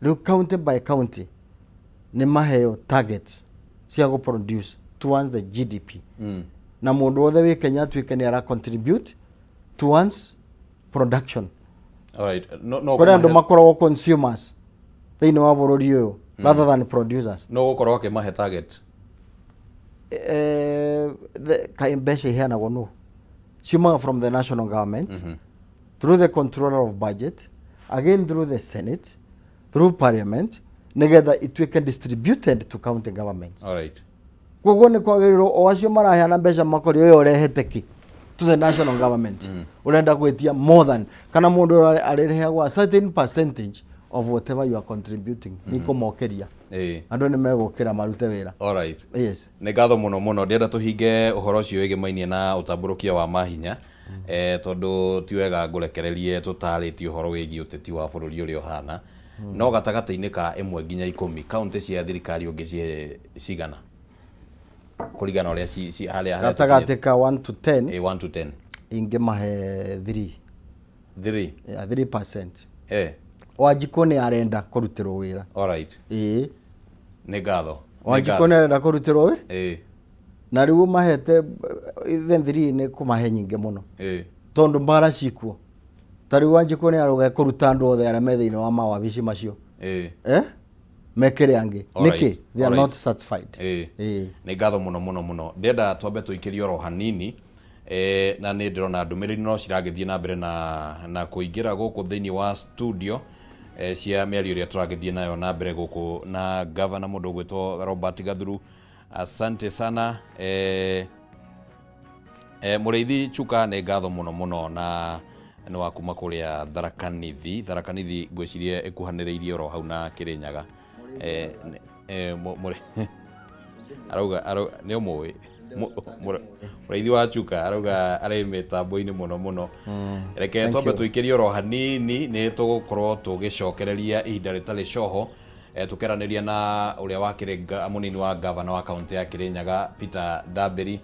S2: Rĩu county by county nĩ maheo targets cia gũ produce towards the GDP, na mũndũ wothe wĩ Kenya atuĩke nĩ ara contribute towards production.
S1: No
S2: Kũrĩ andũ makoragwo consumers thĩinĩ wa bũrũri ũyũ rather than producers.
S1: No gũkorwo akĩmahe target.
S2: Kaĩ mbeca iheanagwo nũ? Ciumaga from the national government, through the controller of budget, again through the Senate, through parliament, nigetha ituĩke distributed to county governments.
S1: All right.
S2: Koguo nĩ kwagĩrĩirwo o acio maraheana mbeca makore ũyũ ũrehete kĩ to the national government, ũrenda gwĩtia more than, kana mũndũ ũrĩa arĩrĩhagwo a certain percentage of whatever you are contributing, nĩ kũmokeria. Andũ nĩ megũkĩra marute wĩra.
S1: All right.
S2: Yes.
S1: Nĩ ngatho mũno mũno. Ndĩrenda tũhinge ũhoro ũcio wĩgĩmainie na ũtambũrũkia wa mahinya, tondũ ti wega ngũrekererie tũtarĩtie ũhoro wĩgiĩ ũteti wa bũrũri ũrĩa ũhana. No gatagatĩ-inĩ ka 1 nginya 10, kaunti cia thirikari ũngĩcihe cigana kũringana ũrĩa harĩa
S2: gatagatĩ ka 1 to 10?
S1: 1 to 10.
S2: Ingĩmahe 3.
S1: 3?
S2: Yeah, 3%.
S1: Eh.
S2: Wanjikũ nĩ arenda kũrutĩrwo wĩra.
S1: All right.
S2: Ĩĩ.
S1: Nĩ ngatho. Nĩ
S2: Wanjikũ
S1: ngatho.
S2: nĩ arenda kũrutĩrwo wĩ na rĩu ũmahete even 3 nĩ kũmahe nyingĩ mũno, tondũ mbara cikuo. Ta rĩu Wanjikũ nĩ arauga kũruta andũ othe arĩa me thĩinĩ wa mawabici macio, eh, mekĩre angĩ. Nĩkĩ they are not satisfied. Ĩĩ.
S1: Nĩ ngatho mũno mũno mũno. Ndĩrenda twambe tũikĩrie oro hanini, na nĩ ndĩrona ndũmĩrĩri no ciragĩthiĩ na mbere na kũingĩra gũkũ thĩinĩ wa studio, cia mĩario ĩrĩa tũragĩthiĩ nayo na mbere gũkũ na gavana mũndũ ũgwĩtwo Robert Gathuru. Asante sana. Mũrĩithi Chuka, nĩ ngatho mũno mũno, na nĩ wa kuma kũrĩa Tharaka Nithi. Tharaka Nithi ngwĩciria ĩkuhanĩrĩirie oro hau na Kĩrĩnyaga. Arauga nĩ ũmũĩ mũrĩithi wa Chuka, arauga arĩ mĩtambo-inĩ mũno mũno. Reke
S2: Thank
S1: twambe
S2: you.
S1: tũikĩrie oro hanini, nĩ tũgũkorwo tũgĩcokereria ihinda rĩtarĩ coho, tũkeranĩria na ũrĩa wakĩrĩ mũnini wa gavana wa kaunti ya Kĩrĩnyaga, Peter Ndambĩri,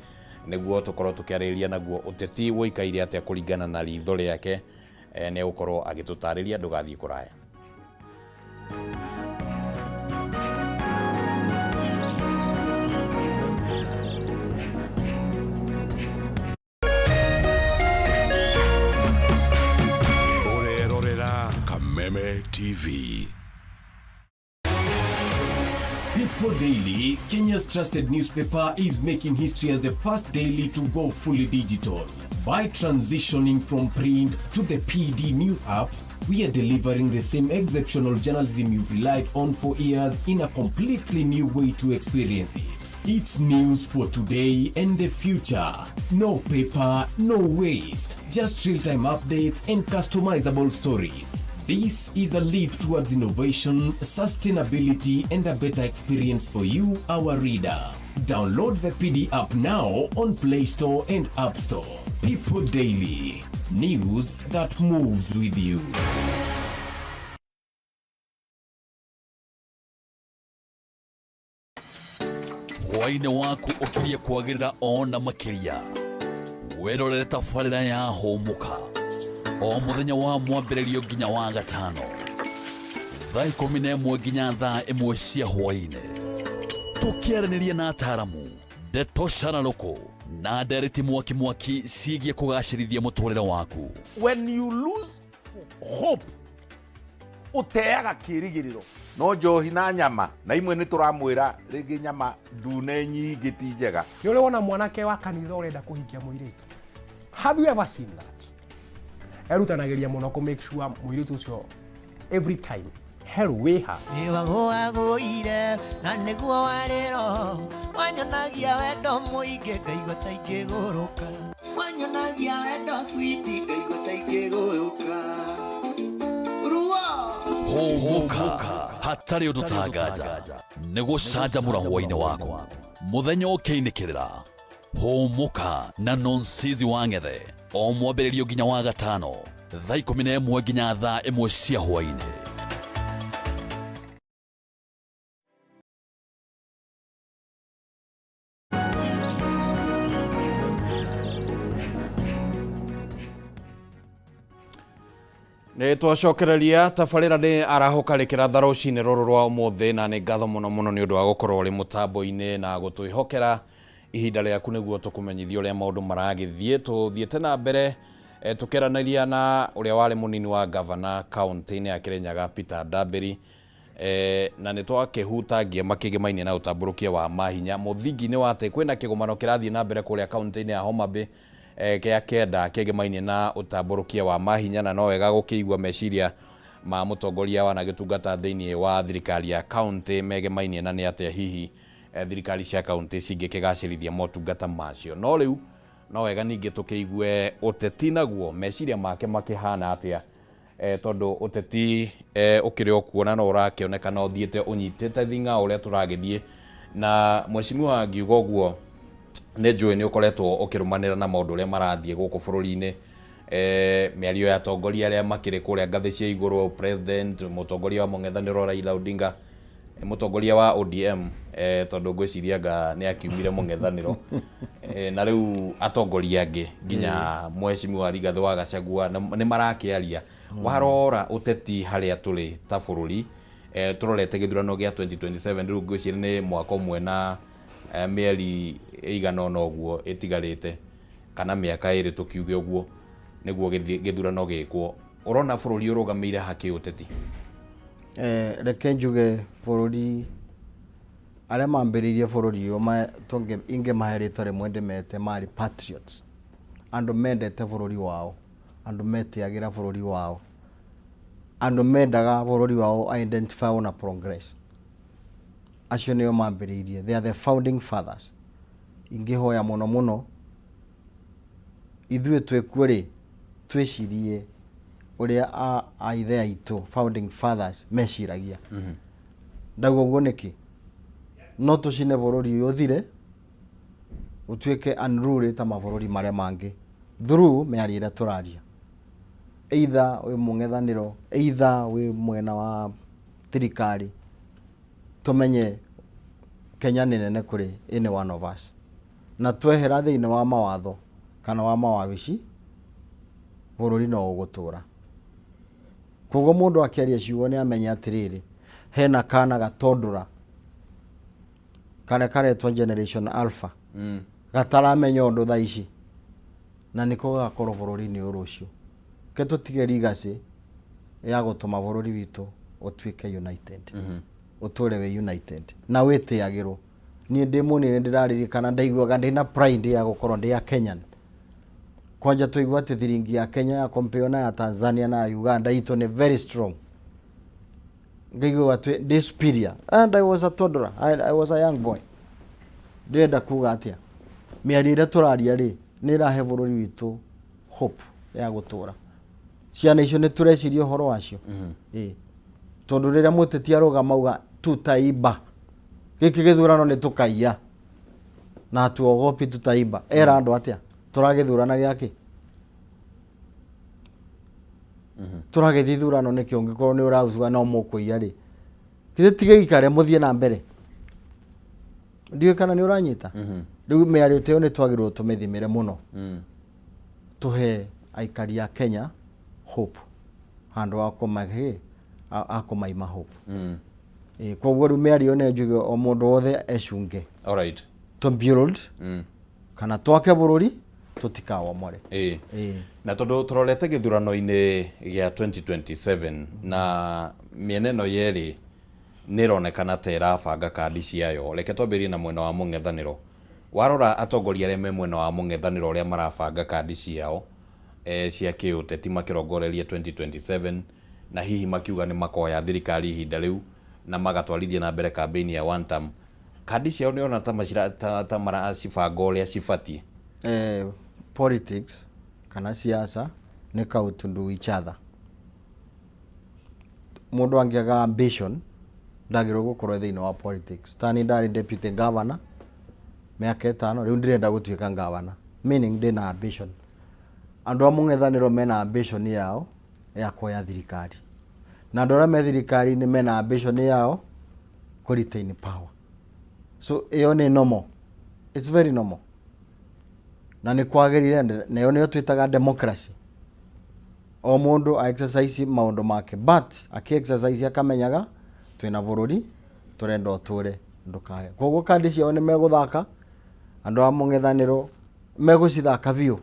S1: nĩguo tũkorwo tũkĩarĩrĩria naguo ũteti ũikaire atĩa kũringana na ritho rĩake. Nĩ egũkorwo agĩtũtarĩria. Ndũgathiĩ kũraya.
S3: Ũrerorera Kameme TV.
S4: People Daily, Kenya's trusted newspaper, is making history as the first daily to go fully digital. By transitioning from print to the PD News app, we are delivering the same exceptional journalism you've relied on for years in a completely new way to experience it. It's news for today and the future. No paper, no waste, just real time updates and customizable stories. This is a leap towards innovation, sustainability, and a better experience for you, our reader. Download the PD app now on Play Store and App Store. People Daily, news that moves with you.
S5: Hwaĩ-inĩ waku ũkirie kwagĩrĩra ona makĩria, wĩrorere tabarĩra ya Hũmũka o mũthenya wa mwambĩrĩrio nginya wa gatano, thaa 11 nginya thaa 1 cia hwaĩ-inĩ, tũkĩaranĩria na ataramu, ndeto cararũkũ na ndereti mwaki mwaki ciĩgiĩ kũgacĩrithia mũtũrĩre waku.
S6: When you lose hope, ũteaga kĩrĩgĩrĩro.
S7: No njohi na nyama na imwe nĩ tũramwĩra rĩngĩ nyama ndune nyingĩ ti njega.
S8: Nĩ ũrĩ wona mwanake wa kanitha ũrenda kũhikia mũirĩtu? Have you ever seen that? Erutanagĩria mũno kũ make sure mũirĩtu ũcio every time hello, wĩha.
S9: Nĩwagũagũire na nĩguo warĩro wanyonagia wendo mũingĩ, ngaigua ta ingĩgũrũka. Wanyonagia wendo switi, ngaigua ta ingĩgũrũka ruo.
S5: Hũmũka hatarĩ ũndũ tanganja nĩ gũcanjamũra hwaĩ-inĩ waku mũthenya ũkĩinĩkĩrĩra. Hũmũka na Nonsizi wa Ng'ethe o mwambĩrĩrio nginya wa gatano, thaa 11 nginya thaa 1 cia hwaĩ-inĩ.
S1: Nĩ twacokereria tabarĩra nĩ arahũka rĩkĩratha rũcinĩ rũrũ rwa ũmũthĩ, na nĩ ngatho mũno mũno nĩ ũndũ wa gũkorwo ũrĩ mũtambo-inĩ na gũtwĩhokera ihinda rĩaku nĩguo tũkũmenyithie ũrĩa maũndũ maragĩthiĩ. Tũthiĩte na mbere, tũkĩaranĩria na ũrĩa warĩ mũnini wa gavana kaunti-inĩ ya Kĩrĩnyaga, Peter Ndambĩri. Na nĩ twakĩhutangia makĩgemaine na ũtambũrũkia wa mahinya mũthingi-inĩ wa atĩ kwĩna kĩgomano kĩrathiĩ na mbere kũrĩa kaunti-inĩ ya Homa Bay, gĩa kenda kĩgemaine na ũtambũrũkia wa mahinya, na no wega gũkĩigua meciria ma mũtongoria wanagĩtungata thĩinĩ wa thirikari ya kaunti megemainie na nĩ atĩa hihi thirikari cia kaunti cingĩkĩgacĩrithia motungata macio. No rĩu no wega ningĩ tũkĩigue ũteti naguo meciria make makĩhana atĩa, tondũ ũteti ũkĩrĩ o kuo na no ũrakĩonekana ũthiĩte ũnyitĩte thing'a ũrĩa tũragĩthiĩ. Na mheshimiwa, ngiuga ũguo nĩ njũĩ nĩ ũkoretwo ũkĩrũmanĩra na maũndũ ũrĩa marathiĩ gũkũ bũrũri-inĩ, mĩario ya atongoria arĩa makĩrĩ kũrĩa ngathĩ cia igũrũ, president, mũtongoria wa mũng'ethanĩro Raila Odinga, mũtongoria wa ODM, tondũ ngwĩciria anga nĩ akiumire mũng'ethanĩro, na rĩu atongoria angĩ nginya mheshimiwa Rigathĩ wa Gachagua nĩ marakĩaria. Warora ũteti harĩa tũrĩ ta bũrũri, tũrorete gĩthurano gĩa 2027, rĩu ngwĩciria nĩ mwaka ũmwe na mĩeri ĩigana ũna ũguo ĩtigarĩte, kana mĩaka 2 tũkiuge ũguo, nĩguo gĩthurano gĩkwo. Ũrona bũrũri ũrũgamĩire ha kĩũteti?
S2: Reke njuge bũrũri arĩa mambĩrĩirie bũrũri ũyũ, ingĩmahe rĩtwa rĩmwe ndĩmete marĩ patriots, andũ mendete bũrũri wao, andũ metĩagĩra bũrũri wao, andũ mendaga bũrũri wao identify na progress. Acio nĩo mambĩrĩirie, they are the founding fathers. Ingĩhoya mũno mũno ithuĩ twĩkuo rĩ, twĩcirie ũrĩa aithe aitũ founding fathers meciragia. Ndauga ũguo nĩkĩ? No tũcine bũrũri ũyũ ũthire, ũtuĩke unruly ta mabũrũri marĩa mangĩ through mĩario ĩrĩa tũraria, either wĩ mũng'ethanĩro, either wĩ mwena wa thirikari. Tũmenye Kenya nĩ nene kũrĩ any one of us, na twehera thĩinĩ wa mawatho kana wa mawabici, bũrũri no ũgũtũra. Koguo mũndũ akĩaria ciugo nĩ amenye atĩrĩrĩ, hena kana gatondũra karĩa karetwo Generation Alpha, gataramenya ũndũ thaa ici, na nĩko gagakorwo bũrũri-inĩ ũyũ rũciũ. Ke tũtige legacy ya gũtũma bũrũri witũ ũtuĩke united, ũtũre wĩ united na wĩtĩagĩrwo. Niĩ ndĩ mũnini ndĩraririkana ndaiguaga ndĩna pride ya gũkorwo ndĩ a Kenyan. Kwanja twaigua atĩ thiringi ya Kenya ya compare na ya Tanzania na ya Uganda, itũ nĩ very strong, ngaigua atĩ ndĩ superior, and I was a toddler, I was a young boy. Ndĩrenda kuga atĩa? Mĩario ĩrĩa tũraria rĩ, nĩ ĩrahe bũrũri witũ hope ya gũtũra. Ciana icio nĩ tũreciria ũhoro wacio. Ĩĩ, tondũ rĩrĩa mũteti arũgama auga tutaiba, gĩkĩ gĩthurano nĩ tũkaiya na hatuogopi, tutaiba, era andũ atĩa? Tũragĩthurana gĩakĩ? Tũragĩthiĩ ithurano nĩkĩ ũngĩkorwo nĩ ũrauga no mũkũiya rĩ? Githĩ ti gĩikare mũthiĩ na mbere? Ndiũĩ kana nĩ ũranyita. Rĩu mĩario ta ĩyo nĩ twagĩrĩirwo tũmĩthimĩre mũno, tũhe aikari a Kenya hope handũ ha kũmahe a kũmaima hope. Ĩĩ, koguo rĩu mĩario nĩ njuge o mũndũ wothe ecunge to build kana twake bũrũri, tũtikawomore. Ĩĩ.
S1: Na tondũ tũrorete gĩthurano-inĩ gĩa 2027 na mĩena ĩno yerĩ nĩ ĩronekana ta ĩrabanga kandi ciayo, reke twambĩrĩrie na mwena wa mũng'ethanĩro. Warora atongoria arĩa me mwena wa mũng'ethanĩro ũrĩa marabanga kandi ciao cia kĩũteti makĩrongoreria 2027, na hihi makiuga nĩ makoya thirikari ihinda rĩu na magatwarithia na mbere kambĩini ya one term, kandi ciao nĩ ona ta maracibanga ũrĩa cibatiĩ?
S2: Politics kana siasa nĩ ka-outdo each other. Mũndũ angĩaga ambition ndagĩrĩirwo gũkorwo thĩinĩ wa politics. Ta niĩ ndarĩ deputy governor mĩaka 5, rĩu ndĩrenda gũtuĩka governor, meaning ndĩna ambition. Andũ a mũng'ethanĩro mena ambition yao ya kuoya thirikari, na andũ arĩa me thirikari-inĩ mena ambition yao kũ retain power. So ĩyo nĩ normal, it's very normal, na nĩ kwagĩrĩire, nayo nĩyo twĩtaga democracy. O mũndũ a exercise maũndũ make, but akĩ exercise akamenyaga twĩna bũrũri tũrenda ũtũre ndũkae. Koguo kandi ciao nĩ megũthaka, andũ a mũng'ethanĩro megũcithaka biũ,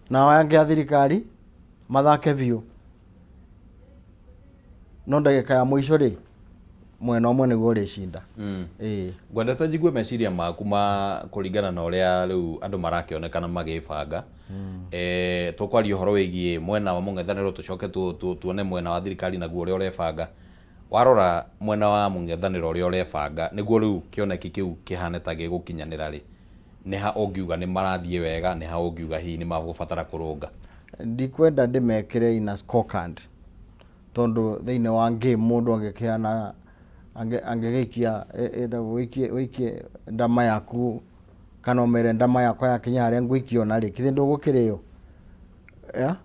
S2: nao angĩ a thirikari mathake biũ, no ndagĩka ya mũico rĩ, Mwena ũmwe nĩguo ũrĩcinda. Ĩĩ.
S1: Ngwendete njigue meciria maku ma kũringana na ũrĩa rĩu andũ marakĩonekana magĩbanga. Eh, tũkwaria ũhoro wĩgiĩ mwena wa mũng'ethanĩro tũcoke tuone mwena wa thirikari naguo ũrĩa ũrebanga. Warora mwena wa mũng'ethanĩro ũrĩa ũrebanga nĩguo rĩu kĩoneki kĩu kĩhane ta gĩgũkinyanĩra rĩ, nĩ ha ũngiuga nĩ marathiĩ wega, nĩ ha ũngiuga hihi nĩ magũbatara kũrũnga?
S2: Ndikwenda ndĩmekĩre in a scorecard tondũ thĩinĩ wa game mũndũ angĩkĩhana angĩgĩikia ĩtagwo ũikie ũikie ndama yaku kana ũmere ndama yakwa yakinya harĩa ngũikia ona rĩ githĩ ndũgũkĩrĩo? Yeah?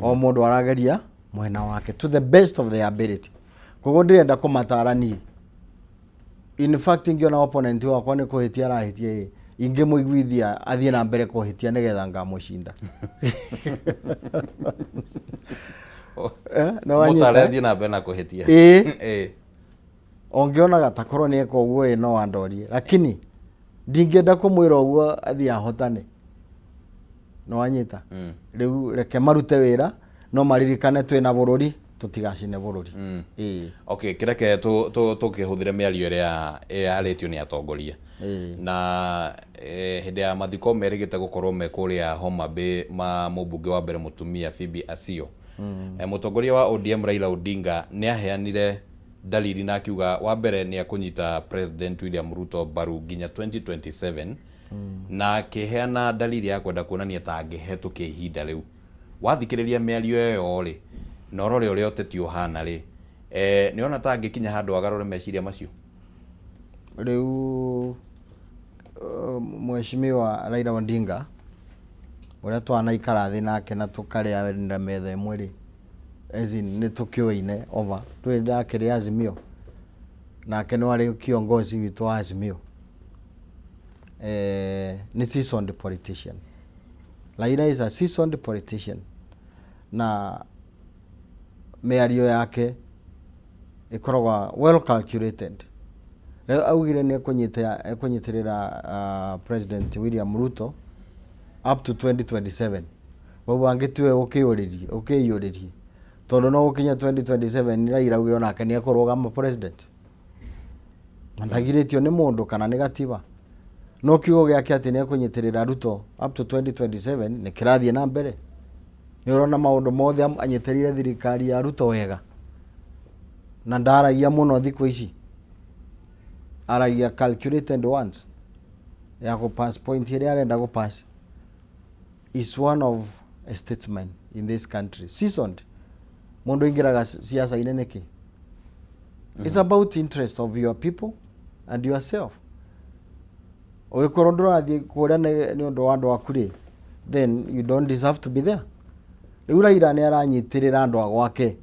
S2: O mũndũ arageria mwena wake to the best of their ability, koguo ndĩrenda kũmatara niĩ. In fact, ingĩona opponent wakwa nĩ kũhĩtia arahĩtia ĩ, ingĩmũiguithia athiĩ na mbere kũhĩtia nĩgetha ngamũcinda. Eh, nĩ wanyita,
S1: Mũtare
S2: eh?
S1: athiĩ na mbere na kũhĩtia.
S2: Ĩĩ. Ũngĩonaga ta korwo nĩ eka ũguo ĩ, no andorie, lakini ndingĩenda kũmwĩra ũguo athiĩ ahotane. Nĩ wanyita? Rĩu reke marute wĩra, no maririkane twĩna bũrũri, tũtigacine bũrũri. Ĩĩ.
S1: Okay, kĩreke tũkĩhũthĩre mĩario ĩrĩa yarĩtio nĩ atongoria. Na hĩndĩ ya mathiko merĩgĩte gũkorwo me kũrĩa Homa Bay ma mũmbunge wa mbere mũtumia Phoebe Asiyo. Mũtongoria wa ODM Raila Odinga nĩ aheanire dalili na akiuga wa mbere nĩ akũnyita President William Ruto mbaru nginya 2027, na akĩheana dalili ya kwenda kuonania ta angĩhetũkia ihinda rĩu. Wathikĩrĩria mĩario ĩyo rĩ, na ũrore ũrĩa ũteti ũhana rĩ, nĩ ũrona ta angĩkinya handũ agarũre meciria macio?
S2: Rĩu Mheshimiwa Raila Odinga ũrĩa twanaikara thĩ nake na tũkarĩanĩra metha ĩmwe rĩ, as in nĩ tũkĩũaine over twĩ ndakĩrĩ Azimio nake nĩ warĩ kiongozi witũ wa Azimio. Nĩ seasoned politician. Raila is a seasoned politician na mĩario yake ĩkoragwo well calculated. Rĩu augire nĩ ekũnyitĩrĩra President William Ruto up to 2027. Koguo angĩtiwe ũkĩyũrĩrie ũkĩyũrĩrie tondũ no gũkinya 2027 Raila auge onake nĩ ekũrũgama president na ndagirĩtio nĩ mũndũ kana nĩ gatiba, no kiugo gĩake atĩ nĩ ekũnyitĩrĩra Ruto up to 2027 nĩ kĩrathiĩ na mbere. Nĩ ũrona maũndũ mothe anyitĩrĩire thirikari ya Ruto wega na ndaragia mũno thikũ ici, aragia calculated ones ya kũ pass point ĩrĩa arenda kũ pass. Is one of a statesman in this country, seasoned. Mũndũ aingĩraga siasa-inĩ nĩkĩ? It's about interest of your people and yourself. Ũgĩkorwo ndũrathiĩ kũrĩa nĩ ũndũ wa andũ aku rĩ, then you don't deserve to be there. Rĩu Raila nĩ aranyitĩrĩra andũ a gwake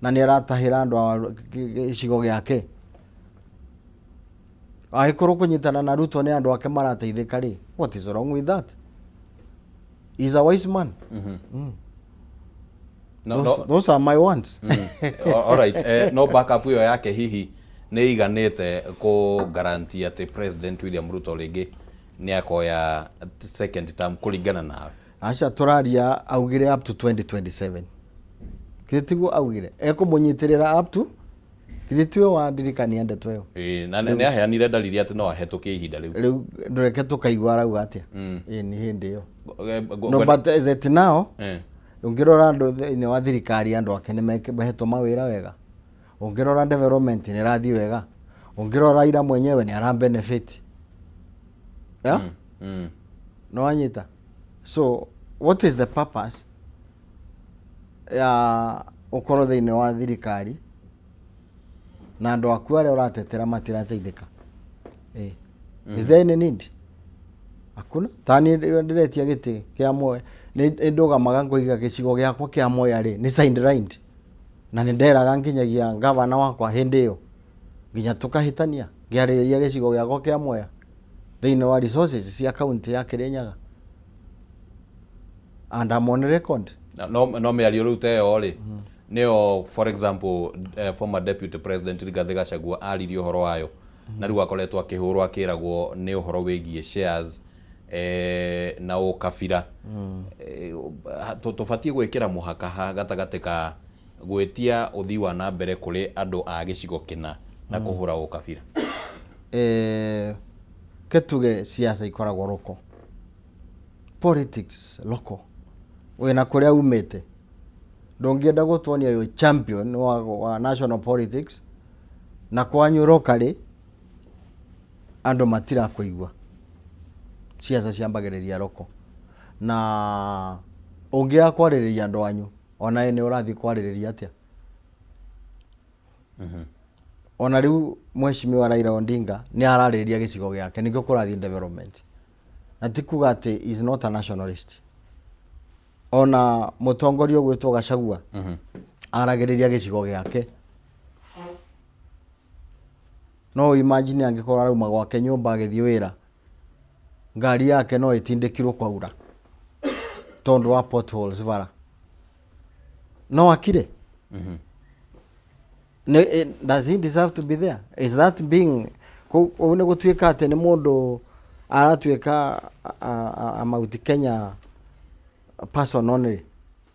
S2: na nĩ aratahĩra andũ a gĩcigo gĩake. Angĩkorwo kũnyitana na Ruto nĩ andũ ake marateithĩka rĩ, what is wrong with that? He's a wise man.
S1: No,
S2: Those,
S1: no,
S2: those are my ones.
S1: Alright, no backup ĩyo yake hihi nĩ iganĩte kũ guarantee atĩ President William Ruto rĩngĩ nĩ akoya second term kũringana nawe?
S2: Aca, tũraria augire up to 2027. Githĩ tiguo augire ekũmũnyitĩrĩra up to? Githĩ tiwe wandirikania ndeto ĩyo?
S1: Ĩĩ, na nĩ aheanire dalili atĩ no ahetũkie ihinda rĩu.
S2: Rĩu ndũreke tũkaigua arauga atĩa. Ĩĩ, nĩ hĩndĩ ĩyo. No,
S1: Ngwenda-
S2: but as it now, ũngĩrora andũ thĩinĩ wa thirikari, andũ ake nĩ mahetwo mawĩra wega. Ũngĩrora development nĩ ĩrathiĩ wega. Ũngĩrora Raila mwenyewe nĩ ara benefit, yeah? Nĩ wanyita? So what is the purpose ya ũkorwo thĩinĩ wa thirikari na andũ aku arĩa ũratetera matirateithĩka? Is there any need? Hakuna. Ta niĩ ndĩretia gĩtĩ kĩa Mwea, nĩ ndũgamaga ngoiga gĩcigo gĩakwa kĩa Mwea rĩ nĩ sidelined, na nĩ nderaga nginyagia gavana wakwa hĩndĩ ĩyo nginya tũkahĩtania ngĩarĩrĩria gĩcigo gĩakwa kĩa Mwea thĩinĩ wa resources cia county ya Kirinyaga, and I'm on record.
S1: No mĩario rĩu ta ĩyo rĩ, nĩyo for example former Deputy President Rigathĩ Gachagua aririe ũhoro wayo, na rĩu akoretwo akĩhũrwo akĩragwo nĩ ũhoro wĩgiĩ shares na ũkabira. Tũbatiĩ gwĩkĩra mũhaka ha gatagatĩ ka Gwĩtia ũthii wa na mbere kũrĩ andũ a gĩcigo kĩna na kũhũra ũkabira.
S2: Ke tuge siasa ikoragwo local. Politics local. Wĩna kũrĩa umĩte. Ndũngĩenda gũtuonia wĩ champion wa national politics na kwanyu locally andũ matirakũigua. Siasa ciambagĩrĩria local. Na ũngĩaga kwarĩrĩria andũ anyu onawe nĩ ũrathiĩ kwarĩrĩria atĩa? Ona rĩu Mheshimiwa Raila Odinga nĩ ararĩrĩria gĩcigo gĩake nĩkĩo kũrathiĩ development. Na ti kuga atĩ is not a nationalist. Ona mũtongoria ũgwĩtwo Gachagua aragĩrĩria gĩcigo gĩake. No imagine angĩkorwo arauma gwake nyũmba agĩthiĩ wĩra, ngari yake no ĩtindĩkirwo kwaura tondũ wa potholes bara. No akire? Does he deserve to be there? Is that being kũu nĩ gũtuĩka atĩ nĩ mũndũ aratuĩka a Mount Kenya person only?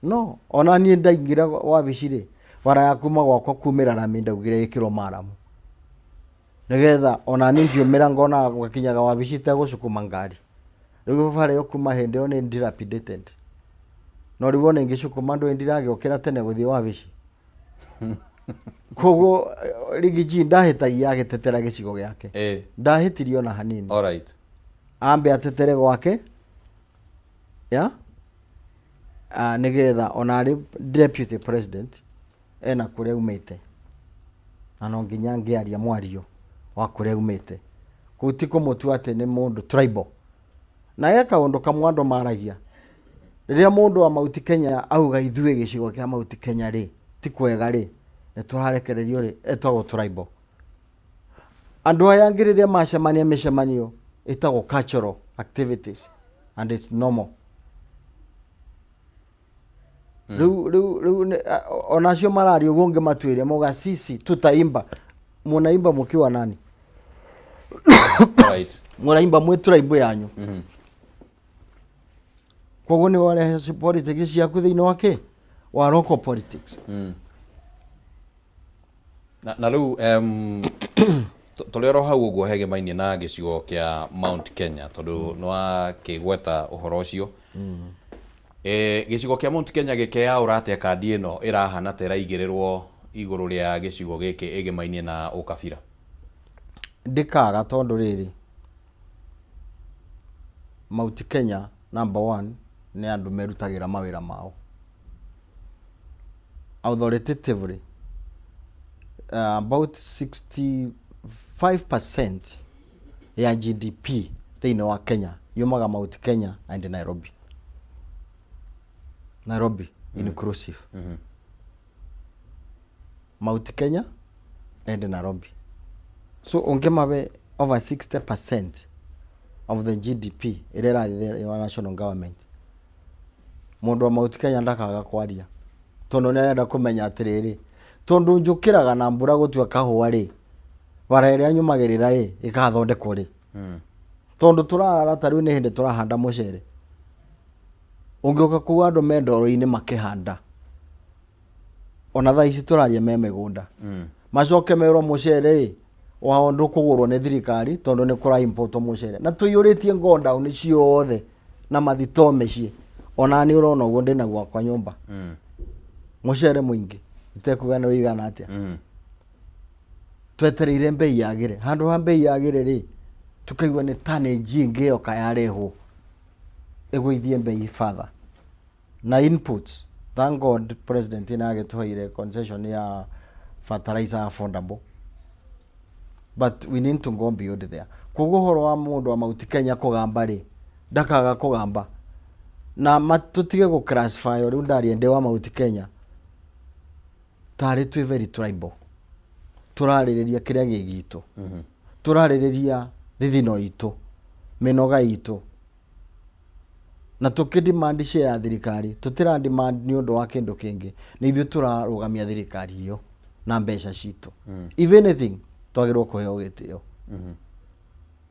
S2: No, ona niĩ ndaingĩra wabici rĩ, bara ya kuma gwakwa kumĩra rami ndaugire ĩkĩrwo maramu. Nĩgetha ona niĩ ngiumĩra ngona gũkinyaga wabici itegũcukuma ngari. Rĩu bara ĩyo kuma hĩndĩ ĩyo nĩ dilapidated. No rĩu ona ingĩcukuma ndũĩ ndiragĩũkĩra tene gũthiĩ wabici. Koguo Riggy G ndahĩtagia agĩtetera gĩcigo gĩake. Ndahĩtirie ona hanini. Ambe atetere gwake ya nĩgetha ona arĩ deputy president ena kũrĩa aumĩte na no nginya angĩaria mwario wa kũrĩa aumĩte. Kũu ti kũmũtua atĩ nĩ mũndũ tribal. Na he kaũndũ kamwe andũ maragia, rĩrĩa mũndũ wa Mount Kenya auga ithuĩ gĩcigo kĩa Mount Kenya rĩ ti kwega rĩ, nĩ tũrarekererio rĩ, etagwo tribal. Andũ aya angĩ rĩrĩa macemania mĩcemanio ĩtagwo cultural activities and it's normal. Rĩu rĩu rĩu onacio mararia ũguo ũngĩmatuĩria mauga sisi tutaimba. Munaimba mukiwa nani? Mũraimba mwĩ tribe yanyu. Koguo nĩ warehe politics ciaku thĩinĩ wa kĩ? Wa local politics.
S1: Na rĩu tũrĩ oro hau ũguo hegemainie na gĩcigo kĩa Mount Kenya tondũ nĩ wakĩgweta ũhoro ũcio. Gĩcigo kĩa Mount Kenya gĩkeyaũra atĩa kandi ĩno ĩrahana ta ĩraigĩrĩrwo igũrũ rĩa gĩcigo gĩkĩ ĩgemainie na ũkabira?
S2: Ndĩkaga tondũ rĩrĩ, Mount Kenya number one nĩ andũ merutagĩra mawĩra mao. Authoritatively, about 65% ya GDP thĩinĩ wa Kenya yumaga Mount Kenya and Nairobi. Nairobi inclusive. Mount Kenya and Nairobi. So ũngĩmabe over 60% of the GDP ĩrĩa ĩrathiĩ thĩinĩ wa national government, mũndũ wa Mount Kenya ndakaga kwaria tondũ nĩ arenda kũmenya atĩrĩrĩ, tondũ njũkĩraga na mbura gũtua kahũa rĩ, bara ĩrĩa nyumagĩrĩra rĩ ĩgathondekwo rĩ. Tondũ tũrarara ta rĩu nĩ hĩndĩ tũrahanda mũcere, ũngĩũka kũu andũ me ndoro-inĩ makĩhanda, ona thaa ici tũraria me mĩgũnda, macoke merwo mũcere ĩ wao ndũkũgũrwo nĩ thirikari tondũ nĩ kũra import mũcere, na tũiyũrĩtie godown ciothe na mathitoo mĩciĩ. Ona nĩ ũrona ũguo ndĩna gwakwa nyũmba mũcere mũingĩ itekuga nĩ ũigana atĩa. Twetereire mbei yagĩre, handũ ha mbei yagĩre rĩ, tukaigua nĩ tonnage ĩngĩ yoka yarehwo ĩgũithie mbei further. Na inputs, thank God president nĩ agĩtũheire concession ya fertilizer affordable, but we need to go beyond there. Koguo ũhoro wa mũndũ wa Mount Kenya kũgamba rĩ, ndakaga kũgamba na tũtige gũ classify rĩu ndaria ndĩ wa Mount Kenya tarĩ twĩ very tribal. Tũrarĩrĩria kĩrĩa gĩ gitũ, tũrarĩrĩria thithino itũ, mĩnoga itũ, na tũkĩ demand share ya thirikari tũtĩra demand nĩ ũndũ wa kĩndũ kĩngĩ, nĩ ithuĩ tũrarũgamia thirikari ĩyo na mbeca citũ. If anything twagĩrĩirwo kũheo gĩtĩo.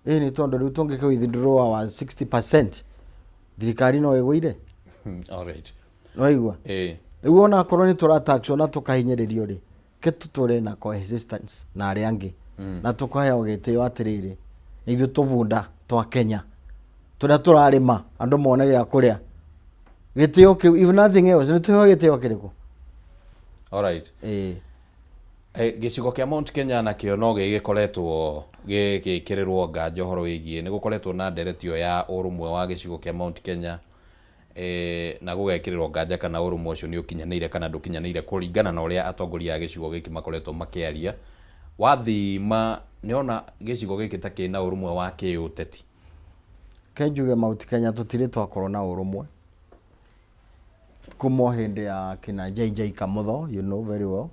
S2: Ĩĩ nĩ tondũ rĩu tũngĩke withdraw our 60% thirikari no ĩgũire. Nĩwaigua? Rĩu ona akorwo nĩ tũrataxwo na tũkahinyĩrĩrio rĩ, ke tũtũre na coexistence na arĩa angĩ na tũkaheo gĩtĩo atĩrĩrĩ, nĩ ithuĩ tũbunda twa Kenya tũrĩa tũrarĩma andũ mone gĩa kũrĩa. Gĩtĩo kĩu, if nothing else, nĩ tũheo gĩtĩo kĩrĩkũ?
S1: Alright.
S2: Ĩĩ.
S1: Gĩcigo kĩa Mount Kenya nakĩo no gĩgĩkoretwo gĩgĩkĩrĩrwo nganja ũhoro wĩgiĩ, nĩ gũkoretwo na ndereti ĩyo ya ũrũmwe wa gĩcigo kĩa Mount Kenya na gũgekĩrĩrwo nganja kana ũrũmwe ũcio nĩ ũkinyanĩire kana ndũkinyanĩire kũringana na ũrĩa atongoria a gĩcigo gĩkĩ makoretwo makĩaria. Wathima nĩ ũrona gĩcigo gĩkĩ ta kĩna ũrũmwe wa kĩũteti?
S2: Ke njuge Mount Kenya tũtirĩ twakorwo na ũrũmwe kuma o hĩndĩ ya kina JJ Kamotho, you know very well.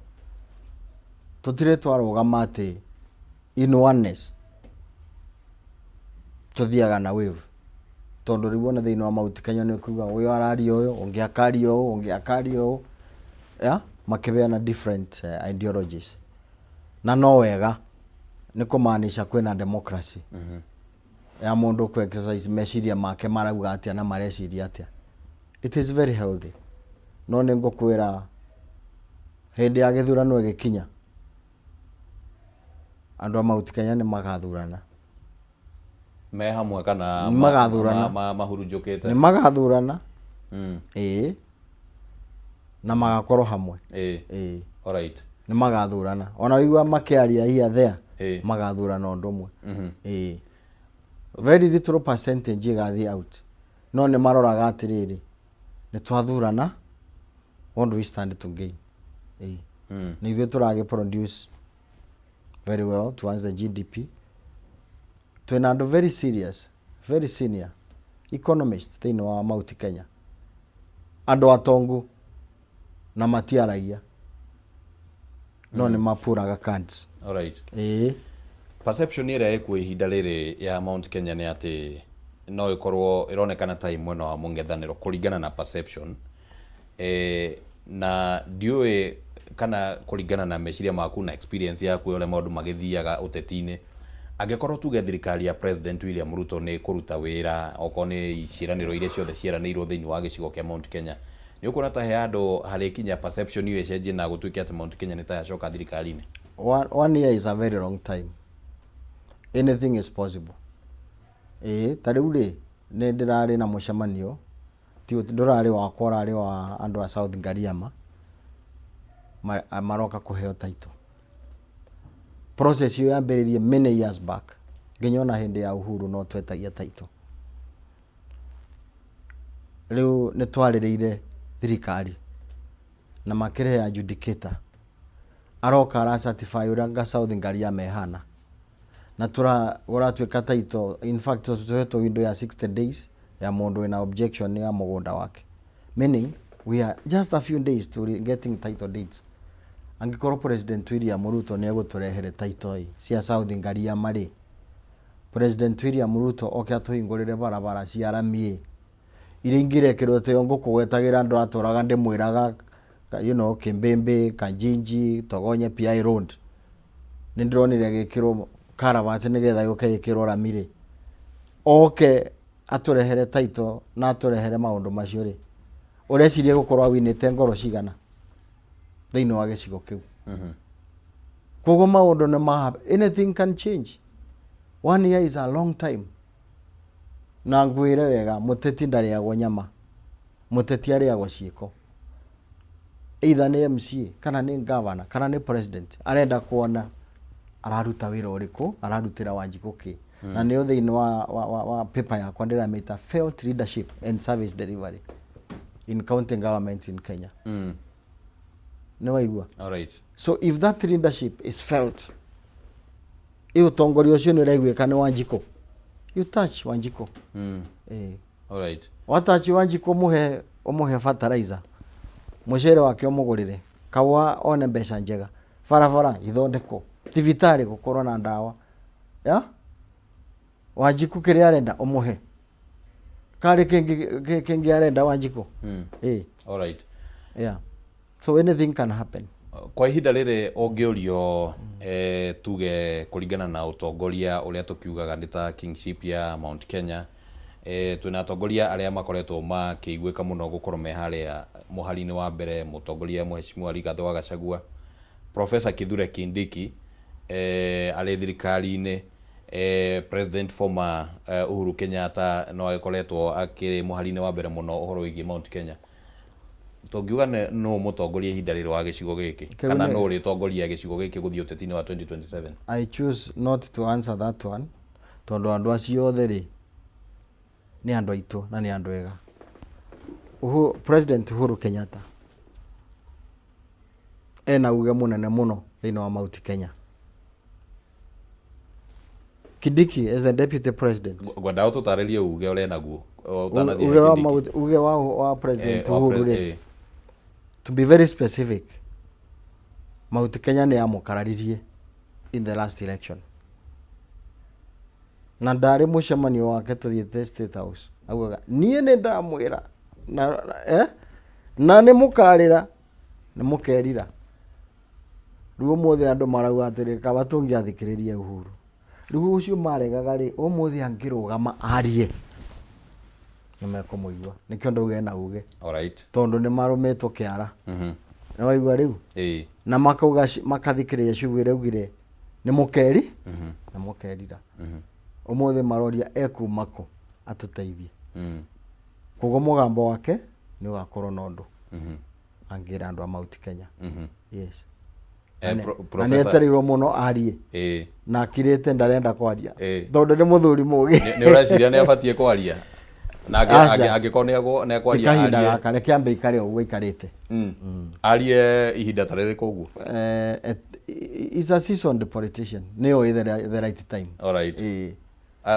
S2: Tũtirĩ twarũgama atĩ in oneness tũthiaga na wave, tondũ rĩu ona thĩinĩ wa Mount Kenya nĩ ũkuga ũyũ araria ũyũ, ũngĩ akaria ũũ, ũngĩ akaria ũũ, yeah? Makĩbeana different ideologies, na no wega nĩ kũmaanisha kwĩna democracy ya mũndũ kũ exercise meciria make marauga atĩa na mareciria atĩa. It is very healthy. No nĩ ngũkwĩra hĩndĩ ya gĩthurano ĩgĩkinya, andũ a Mount Kenya nĩ magathurana.
S1: Me hamwe kana
S2: Nĩ magathurana.
S1: Mahurunjũkĩte?
S2: Nĩ magathurana. Ĩĩ. Na magakorwo hamwe. Ĩĩ. Nĩ magathurana. Ona waigua makĩaria here there, magathurana ũndũ ũmwe. Ĩĩ. Very little percentage ĩgathiĩ out. No nĩ maroraga atĩrĩrĩ, nĩ twathurana, what do we stand to gain? Ĩĩ. Nĩ ithuĩ tũragĩ produce very well towards the GDP. Twĩna andũ very serious, very senior economist thĩinĩ wa Mount Kenya. Andũ atongu na matiaragia, no nĩ mapuraga cards. Ĩĩ.
S1: Perception ĩrĩa ĩkuo ihinda rĩrĩ ya Mount Kenya nĩ atĩ no ĩkorwo ĩronekana ta ĩ mwena wa mũng'ethanĩro kũringana na perception. Na ndiũĩ kana kũringana na meciria maku na experience yaku ya ũrĩa maũndũ magĩthiaga ũteti-inĩ, angĩkorwo tuge thirikari ya President William Ruto nĩ ĩkũruta wĩra okorwo nĩ ciĩranĩro iria ciothe ciĩranĩirwo thĩinĩ wa gĩcigo kĩa Mount Kenya, nĩ ũkuona ta he handũ harĩkinya perception ĩyo ĩcenjie na gũtuĩke atĩ Mount Kenya nĩ ta yacoka thirikari-inĩ?
S2: One year is a very long time. Anything is possible. Ĩĩ, ta rĩu rĩ, nĩ ndĩrarĩ na mũcemanio, ti ndũrarĩ wakwa, ũrarĩ wa andũ a South Ngariama, maroka kũheo title. Process ĩyo yambĩrĩirie many years back, nginya ona hĩndĩ ya Uhuru no twetagia title. Rĩu nĩ twarĩrĩire thirikari na makĩrehe adjudicator, aroka ara certify ũrĩa South Ngariama ĩhana, na tũratuĩka title. In fact, tũhetwo window ya 60 days ya mũndũ wĩna objection ya mũgũnda wake, meaning we are just a few days to getting title deeds. Angĩkorwo President William Ruto nĩ egũtũrehere title cia South Ngariama rĩ, President William Ruto oke atũhingũrĩre barabara cia rami iria ingĩrekĩrwo tĩo ngũkũgwetagĩra ndũratũraga ndĩmwĩraga, Kimbimbi, Kanjinji, Togonye PI Road, nĩ ndĩronire gĩkĩrwo culverts nĩgetha yũke ĩkĩrwo rami rĩ, oke atũrehere title na atũrehere maũndũ macio rĩ, ũreciria gũkorwo awinĩte ngoro cigana thĩinĩ wa gĩcigo kĩu? Koguo maũndũ nĩ ma anything can change. One year is a long time. Na ngwĩre wega, mũteti ndarĩagwo nyama, mũteti arĩagwo ciĩko. Either nĩ MCA kana nĩ governor kana nĩ president, arenda kuona araruta wĩra ũrĩkũ, ararutĩra Wanjikũ kĩ. Na nĩyo thĩinĩ wa paper yakwa ndĩramĩta failed leadership and service delivery in county governments in Kenya. Nĩ waigua? So if that leadership is felt, ĩ ũtongoria ũcio nĩ ũraiguĩka nĩ Wanjikũ, you touch Wanjikũ. Watouch Wanjikũ, ũmũhe fertilizer, mũcere wake ũmũgũrĩre, kahũa one mbeca njega, barabara ithondekwo, thibitarĩ gũkorwo na ndawa. Ya? Wanjikũ kĩrĩa arenda ũmũhe. Karĩ kĩngĩ arenda Wanjikũ? Yeah. So anything can happen.
S1: Kwa ihinda rĩrĩ ũngĩũrio, tuge kũringana na ũtongoria ũrĩa tũkiugaga nĩ ta kingship ya Mount Kenya, Eh, twĩna atongoria arĩa makoretwo makĩiguĩka mũno gũkorwo me harĩa mũhari-inĩ wa mbere, mũtongoria Mheshimiwa Rigathĩ wa Gachagua, Professor Kithure Kindiki eh, arĩ thirikari-inĩ, eh, President former eh, Uhuru Kenyatta no agĩkoretwo akĩrĩ mũhari-inĩ wa mbere mũno ũhoro wĩgiĩ Mount Kenya. Tũngiuga nũ mũtongoria ihinda rĩrĩ wa gĩcigo gĩkĩ
S2: Kĩu
S1: kana
S2: nĩ-
S1: nũ ũrĩtongoria gĩcigo gĩkĩ gũthiĩ ũteti-inĩ wa 2027?
S2: I choose not to answer that one tondũ andũ acio othe rĩ nĩ andũ aitũ na nĩ andũ ega. President Uhuru Kenyatta ena uge mũnene mũno thĩinĩ wa Mount Kenya. Kindiki as a deputy president.
S1: Ngwendaga ũtũtarĩrie uge ũrĩa naguo ũtanathiĩ
S2: Uge wa
S1: Kindiki.
S2: Uge wa President
S1: Eh, wa
S2: Uhuru rĩ, to be very specific, Mount Kenya nĩ yamũkararirie in the last election na ndarĩ mũcemanio wake tũthiĩte State House, augaga niĩ nĩ ndamwĩra na nĩ mũkarĩra nĩ mũkerira. Rĩu ũmũthĩ andũ marauga atĩrĩ, kaba tũngĩathikĩrĩria Uhuru. Rĩu ũcio maregaga rĩ, ũmũthĩ angĩrũgama arie nĩ mekũmũigua, nĩkĩo ndauga ena uge. Tondũ nĩ marũmĩtwo kĩara. Nĩ waigua rĩu? Na makauga makathikĩrĩria ciugo iria augire nĩ mũkeri na mũkerira. Ũmũthĩ maroria ekuma kũ atũteithie. Koguo mũgambo wake nĩ ũgakorwo na ũndũ angĩra andũ a Mount Kenya. Yes. Na nĩ etereirwo mũno arie. Na akirĩte ndarenda kwaria. Tondũ nĩ mũthuri mũgĩ.
S1: Nĩ ũreciria nĩ abatiĩ kwaria? Na
S2: Aca.
S1: angĩkorwo nĩ ekwaria
S2: Ti kahinda
S1: arie.
S2: gaka, reke ambe aikare ũguo aikarĩte.
S1: Arie ihinda ta rĩrĩkũ ũguo?
S2: Is a seasoned politician. Nĩ oĩ the right time.
S1: All right.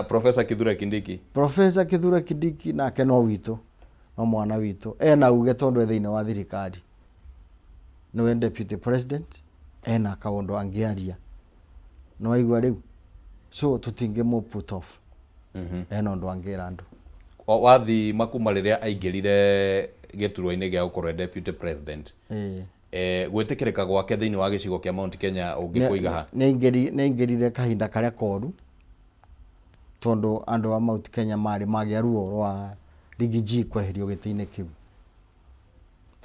S1: Professor Kithure Kindiki.
S2: Professor Kithure Kindiki nake no witũ, no mwana witũ. Ena uge tondũ e thĩinĩ wa thirikari. Nĩwe deputy president, ena kaũndũ angĩaria. Nĩ waigua rĩu? So tũtingĩmũ put off. Ena ũndũ angĩra andũ.
S1: Wathima kuma rĩrĩa aingĩrire gĩturwa-inĩ gĩa gũkorwo e deputy president. Gwĩtĩkĩrĩka gwake thĩinĩ wa gĩcigo kĩa Mount Kenya ũngĩkũiga ha?
S2: Nĩ aingĩrire kahinda karĩa koru tondũ andũ a Mount Kenya marĩ magĩa ruo rwa Riggy G kweherio gĩtĩ-inĩ kĩu.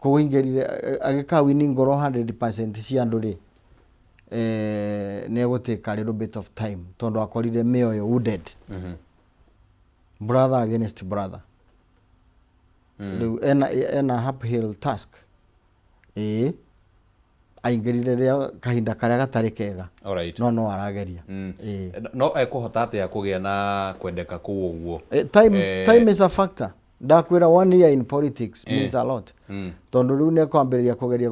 S2: Koguo aingĩrire agĩkawini ngoro 100% cia andũ rĩ, nĩ egũtake a little bit of time tondũ akorire mĩoyo wounded. Brother against brother. Rĩu ena uphill task. Aingĩrire rĩrĩa kahinda karĩa gatarĩ kega. No no arageria.
S1: No ekũhota atĩa kũgĩa na kwendeka kũu ũguo?
S2: Time is a factor. Ndakwĩra 1 year in politics means a lot. Tondũ rĩu nĩ ekwambĩrĩria kũgeria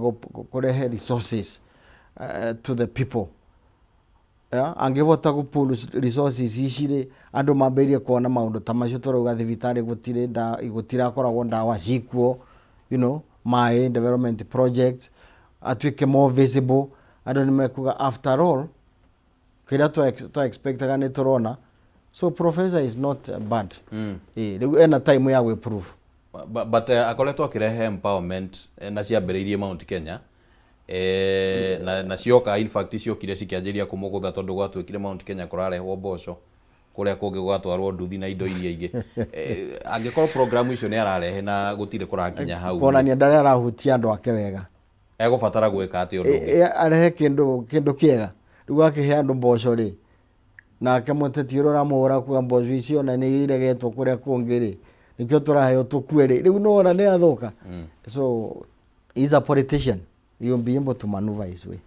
S2: kũrehe resources to the people. Yeah, angĩhota gũ pull resources ici rĩ, andũ mambĩrĩrie kuona maũndũ ta macio tũrauga thibitarĩ gũtirĩ gũtirakoragwo ndawa cikuo, maĩ, development projects, atuĩke more visible, andũ nĩ mekuga after all kĩrĩa twa expectaga nĩ tũrona. So professor is not bad. Rĩu ena time ya gwĩ-prove.
S1: But akoretwo akĩrehe empowerment na ciambĩrĩirie Mount Kenya. Na cioka in fact ciokire cikĩanjĩrĩria kũmũgũtha tondũ gwatuĩkire Mount Kenya kũrarehwo mboco kũrĩa kũngĩ gũgatwarwo nduthi na indo iria ingĩ. Angĩkorwo programu icio nĩ ararehe na gũtirĩ kũrakinya hau,
S2: kuonania ndarĩa arahutia andũ ake wega.
S1: Egũbatara gwĩka atĩa ũndũ ũngĩ?
S2: Arehe kĩndũ kĩega. Rĩu akĩhe andũ mboco rĩ, nake mũteti ũrĩa ũramũhũra kuga mboco icio ona nĩ iregetwo kũrĩa kũngĩ rĩ, nĩkĩo tũraheo tũkue rĩ, rĩu nĩwona nĩ athũka. So he's a politician. He will be able to maneuver his way.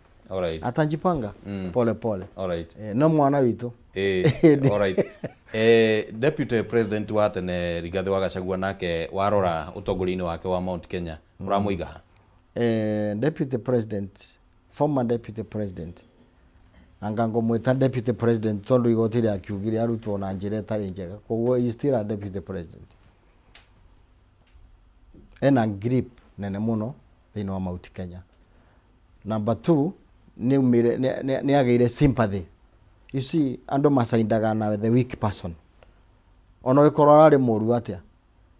S2: Atajipanga pole pole. No mwana witũ.
S1: Deputy President wa tene Rigathĩ wa Gachagua nake warora ũtongoria-inĩ wake wa Mount Kenya, ũramũiga ha?
S2: Deputy President, former Deputy President. Anga ngũmwĩta Deputy President tondũ igoti rĩakiugire arutwo na njĩra ĩtarĩ njega. Koguo he is still a Deputy President. Ena grip nene mũno thĩinĩ wa Mount Kenya. Number 2, nĩ agĩire sympathy. You see, andũ macaindaga na the weak person. Ona ũngĩkorwo ararĩ mũru atĩa,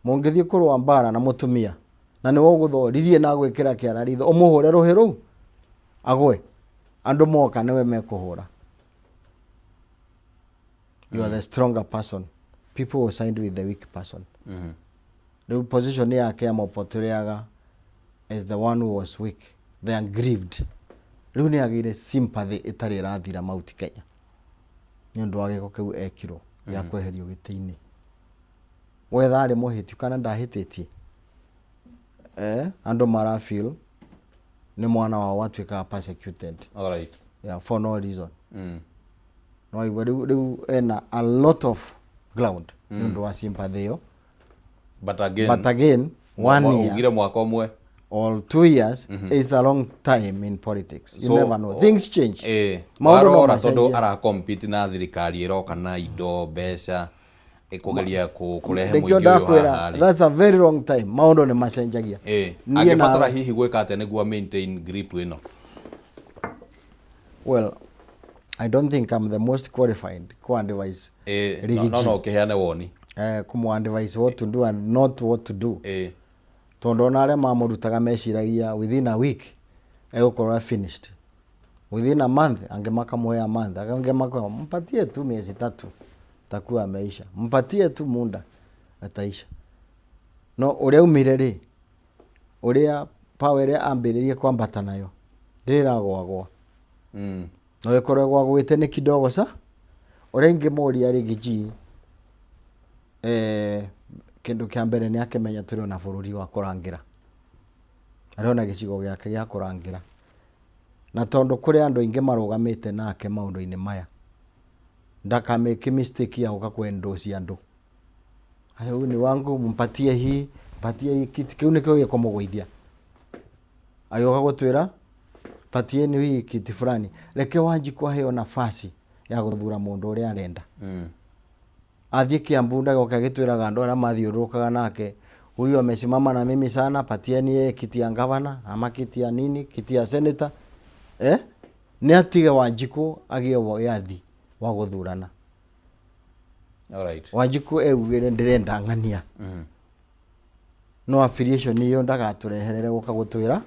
S2: mũngĩthiĩ kũrũa mbara na mũtumia na nĩwe ũgũthoririe na gwĩkĩra kĩara ritho, ũmũhũre rũhĩ rũu agwe, andũ moka nĩwe mekũhũra. You are the stronger person. People will side with the weak person. Rĩu position yake amũpotereaga as the one who was weak, the aggrieved. Rĩu nĩ agĩire sympathy ĩtarĩ ĩrathira Mount Kenya nĩ ũndũ wa gĩko kĩu ekirwo gĩa kweherio gĩtĩ-inĩ. Wetha arĩ mũhĩtiu kana ndahĩtĩtie, andũ mara feel nĩ mwana wao watuĩkaga persecuted.
S1: Alright.
S2: Yeah, for no reason. No igua rĩu ena a lot of ground nĩ ũndũ wa sympathy ĩyo.
S1: But again,
S2: But again, one year
S1: ugire mwaka ũmwe
S2: or 2 years is a long time in politics. You
S1: So,
S2: never know. Things change. Maũndũ no
S1: warora tondũ
S2: macenjie.
S1: ara compete na thirikari ĩroka na indo, mbeca, ĩkũgeria kũrehe
S2: Nĩkĩo
S1: mũingĩ ũyũ
S2: ndakwĩra,
S1: haha rĩ.
S2: that's a very long time. Maũndũ nĩ macenjagia. Niĩ
S1: Angĩbatara hihi gwĩka atĩa nĩguo maintain grip ĩno?
S2: Well, I don't think I'm the most qualified ku advise
S1: No
S2: Riggy
S1: no
S2: G.
S1: no ũkĩheane woni.
S2: Kũmũ advise what to do and not what to do. Tondũ ona arĩa mamũrutaga meciragia within a week egũkorwo finished. Within a month, angĩ makamũhe a month, angĩ makamũhe, mpatie tu miezi 3 takuwa ameisha, mpatie tu muda ataisha. No ũrĩa umire rĩ, ũrĩa power ĩrĩa ambĩrĩrie kwambata nayo ndĩrĩ ĩragwagwa. No ĩkorwo ĩgwagwĩte nĩ kidogo sa ũrĩa ingĩmũria Riggy G, kĩndũ kĩa mbere nĩ akĩmenya tũrĩ ona bũrũri wa kũrangĩra, arĩ ona gĩcigo gĩake gĩa kũrangĩra, na tondũ kũrĩ andũ aingĩ marũgamĩte nake maũndũ-inĩ maya, ndakamake mistake ya gũka kũ-endorse andũ. Aya, huyu ni wangu, mpatie hii, mpatie hii kiti. Kĩu nĩkĩo gĩkũmũgũithia. Agĩũka gũtwĩra patieni hii kiti fulani. Reke Wanjikũ aheo nafasi ya gũthura mũndũ ũrĩa arenda. Athiĩ Kiambu ndagoka agĩtwĩraga andũ arĩa mathiũrũrũkaga nake, huyu amesimama na mimi sana, patieni yeye kiti ya gavana ama kiti ya nini, kiti ya senator. Nĩ atige Wanjikũ agĩe wĩyathi wa gũthurana.
S1: Alright.
S2: Wanjikũ eugire ndĩrenda ng'ania. No affiliation ĩyo ndagatũreherere gũka gũtwĩra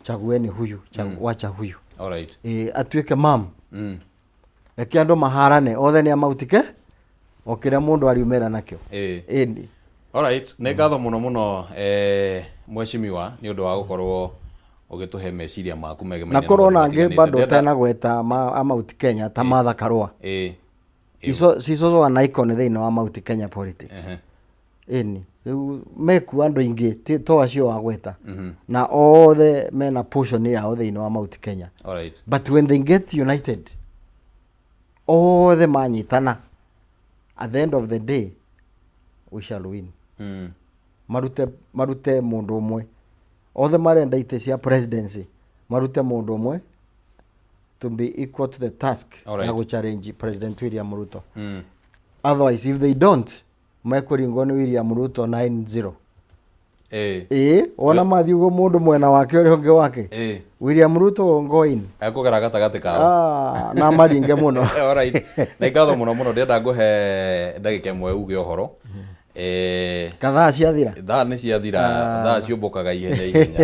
S2: chagueni huyu, wacha huyu.
S1: Alright.
S2: Atuĩke mam. Reke andũ maharane othe nĩ amautike o kĩrĩa mũndũ ariumĩra nakĩo. Ĩni.
S1: Alright, nĩ ngatho mũno mũno, mheshimiwa, nĩ ũndũ wa gũkorwo ũgĩtũhe meciria maku megemainie
S2: Na
S1: na
S2: korwo
S1: maũndũ
S2: ona angĩ
S1: matiganĩte.
S2: bado
S1: Ndĩrenda
S2: ũtanagweta a Mount Kenya ta Martha Karua. She's also an icon thĩinĩ wa Mount Kenya politics. Ĩni. Rĩu mekuo andũ aingĩ to acio wagweta. Na othe mena portion yao thĩinĩ wa Mount Kenya.
S1: Alright.
S2: But when they get united, othe manyitana, at the end of the day, we shall win. Marute mũndũ ũmwe. Othe marenda itĩ cia presidency, marute mũndũ ũmwe to be equal to the task ya gũ-challenge President William Ruto. Otherwise, if they don't, mekũringwo nĩ William Ruto 9-0. Ĩĩ, wona mathiĩ ũguo mũndũ mwena wake ũrĩa ũngĩ wake. William Ruto will go in.
S1: Ekũgera gatagatĩ kao.
S2: Ah, na maringe mũno.
S1: Alright. Nĩ ngatho mũno mũno, ndĩrenda ngũhe ndagĩka ĩmwe uge ũhoro.
S2: Kathaa ciathira?
S1: Thaa nĩ ciathira, thaa ciũmbũkaga ihenya ihenya.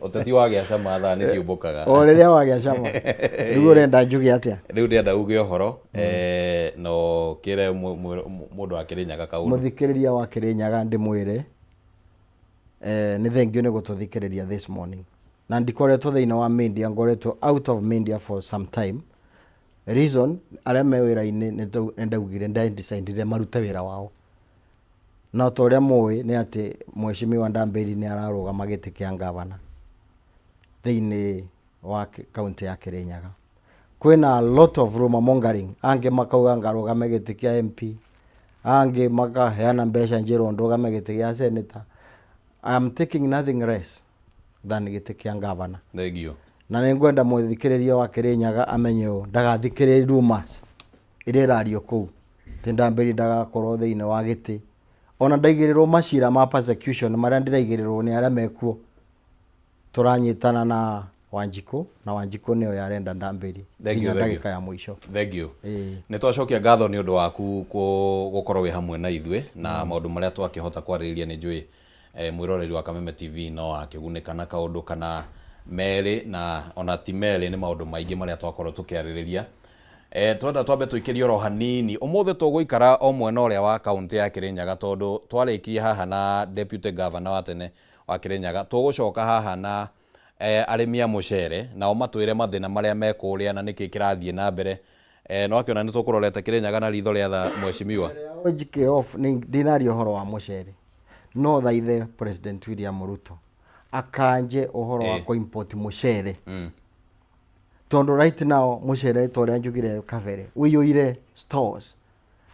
S1: Ũteti wagĩa cama, thaa nĩ ciũmbũkaga.
S2: O rĩrĩa wagĩa cama. Rĩu ũrenda njuge atĩa?
S1: Rĩu ndĩrenda uge ũhoro, no kĩre mũndũ wa Kĩrĩnyaga kaũndũ.
S2: Mũthikĩrĩria wa Kĩrĩnyaga ndĩmwĩre, nĩ thengiũ nĩ gũtũthikĩrĩria this morning. Na ndikoretwo thĩinĩ wa media, ngoretwo out of media for some time. Reason, arĩa me wĩra-inĩ nĩ ndaugire, nda-decidire marute wĩra wao. No ta ũrĩa mũĩ nĩ atĩ Mheshimiwa Ndambĩri nĩ ararũgama gĩtĩ kĩa ngavana thĩinĩ wa kaunti ya Kĩrĩnyaga. Kwĩna a lot of rumor mongering, angĩ makauga ngarũgame gĩtĩ kĩa MP, angĩ makaheana mbeca njĩrwo ndũgame gĩtĩ gĩa senator. I am taking nothing less than gĩtĩ kĩa ngavana.
S1: Thank you.
S2: Na nĩ ngwenda mũthikĩrĩria wa Kĩrĩnyaga amenye ũũ, ndagathikĩrĩrie rumors iria irario kũu. Atĩ Ndambĩri ndagakorwo thĩinĩ wa gĩtĩ. Ona ndaigĩrĩrwo macira ma persecution marĩa ndĩraigĩrĩrwo nĩ arĩa mekuo. Tũranyitana na Wanjikũ, na Wanjikũ nĩyo arenda Ndambĩri
S1: Thank you,
S2: nginya
S1: thank you.
S2: ndagĩka ya mũico.
S1: Thank you. Nĩ twacokia ngatho nĩ ũndũ waku gũkorwo wĩ hamwe na ithuĩ na maũndũ marĩa twakĩhota kwarĩrĩria. Nĩ njũĩ, mwĩroreri wa Kameme TV no akĩgunĩka na kaũndũ kana merĩ, na ona ti merĩ, nĩ maũndũ maingĩ marĩa twakorwo tũkĩarĩrĩria. Twenda twambe tũikĩrie oro hanini. Ũmũthĩ tũgũikara o mwena ũrĩa wa kaũntĩ ya Kĩrĩnyaga, tondũ twarĩkia haha na deputy governor wa tene wa Kĩrĩnyaga, tũgũcoka haha na arĩmi a mũcere, nao matwĩre mathĩna marĩa me kũrĩa na nĩkĩ kĩrathiĩ na mbere. No akĩona nĩ tũkũrorete Kĩrĩnyaga na ritho rĩa tha, mheshimiwa.
S2: Njike off nĩ ndinaria ũhoro wa mũcere, no thaithe President William Ruto akanje ũhoro wa kũ import mũcere, tondũ right now mũcere, ta ũrĩa njugire kabere, ũiyũire stores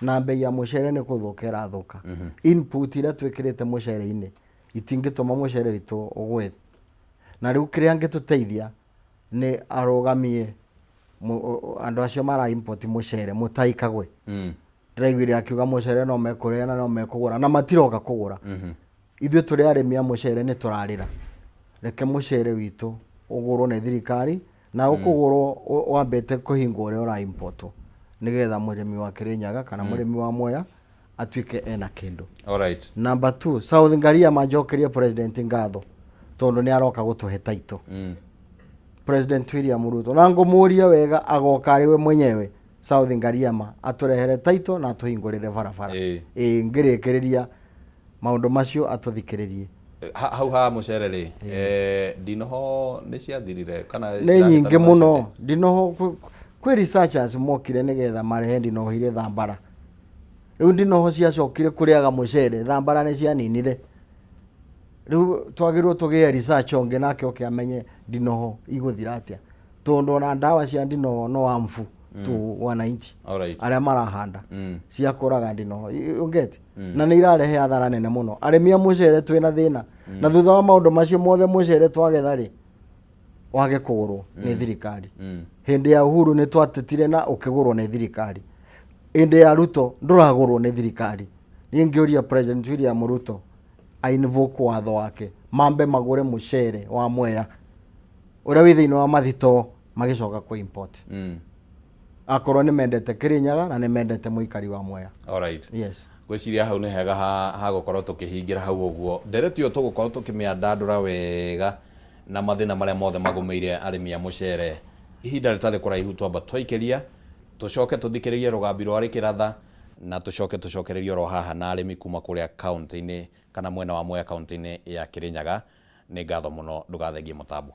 S2: na mbei ya mũcere nĩ kũthũka ĩrathũka. Input iria twĩkĩrĩte mũcere-inĩ itingĩtũma mũcere witũ ũgwe, na rĩu kĩrĩa angĩtũteithia nĩ arũgamie andũ acio mara import mũcere. Mũtai Kagwe, ndĩraiguire akiuga mũcere no mekũrĩa na no mekũgũra, na matiroka kũgũra. Ithuĩ tũrĩ arĩmi a mũcere nĩ tũrarĩra. Reke mũcere witũ ũgũrwo nĩ thirikari, na ũkũgũrwo wambĩte kũhingwo ũrĩa ũra importwo, nĩgetha mũrĩmi wa Kĩrĩnyaga kana mũrĩmi wa Mwea atuĩke ena kĩndũ.
S1: Alright.
S2: Number two, South Ngaria manjokerie president ngatho tondũ nĩ aroka gũtũhe title. President William Ruto, na ngũmũria wega, agoka arĩ we mwenyewe South Ngariama atũrehere title na atũhingũrĩre barabara. Ĩĩ, ngĩrĩkĩrĩria maũndũ macio, atũthikĩrĩrie.
S1: Hau ha mũcere rĩ, ndinoho nĩ ciathirire kana
S2: Nĩ
S1: cirahĩtana
S2: nyingĩ
S1: na
S2: mũno
S1: ciothe?
S2: Ndinoho, kwĩ researchers mokire nĩgetha marehe ndinoho irĩ thambara. Rĩu ndinoho ciacokire kũrĩaga mũcere, thambara nĩ cianinire. Rĩu twagĩrĩirwo tũgĩe research ũngĩ nake oke amenye ndinoho igũthira atĩa, tondũ ona ndawa cia ndinoho no harmful to wananchi arĩa marahanda, cia kũraga ndinoho ũngeti, na nĩ irarehe athara nene mũno. Arĩmi a mũcere twĩna thĩna, na thutha wa maũndũ macio mothe, mũcere twagetha rĩ, wage kũgũrwo nĩ thirikari. Hĩndĩ ya Uhuru nĩ twatetire na ũkĩgũrwo nĩ thirikari. Hĩndĩ ya Ruto ndũragũrwo nĩ thirikari. Niĩ ngĩũria President William Ruto a invoke watho wake, mambe magũre mũcere wa Mwea ũrĩa wĩ thĩinĩ wa mathitoo, magĩcoka kũ import, akorwo nĩ mendete Kĩrĩnyaga na nĩ mendete mũikari wa Mwea.
S1: Alright.
S2: Yes.
S1: Ngwĩciria hau nĩ hega ha gũkorwo tũkĩhingĩra hau ũguo. Ndereti ĩyo tũgũkorwo tũkĩmĩandandũra wega na mathĩna marĩa mothe magũmĩire arĩmi a mũcere ihinda rĩtarĩ kũraihu. Twamba twaikĩria, tũcoke tũthikĩrĩrie rũgambi rwa rĩkĩratha, na tũcoke tũcokererie oro haha na arĩmi kuma kũrĩa kaũntĩ-inĩ kana mwena wa Mwea, kaũntĩ-inĩ ya Kĩrĩnyaga. Nĩ ngatho mũno, ndũgathengie mũtambo.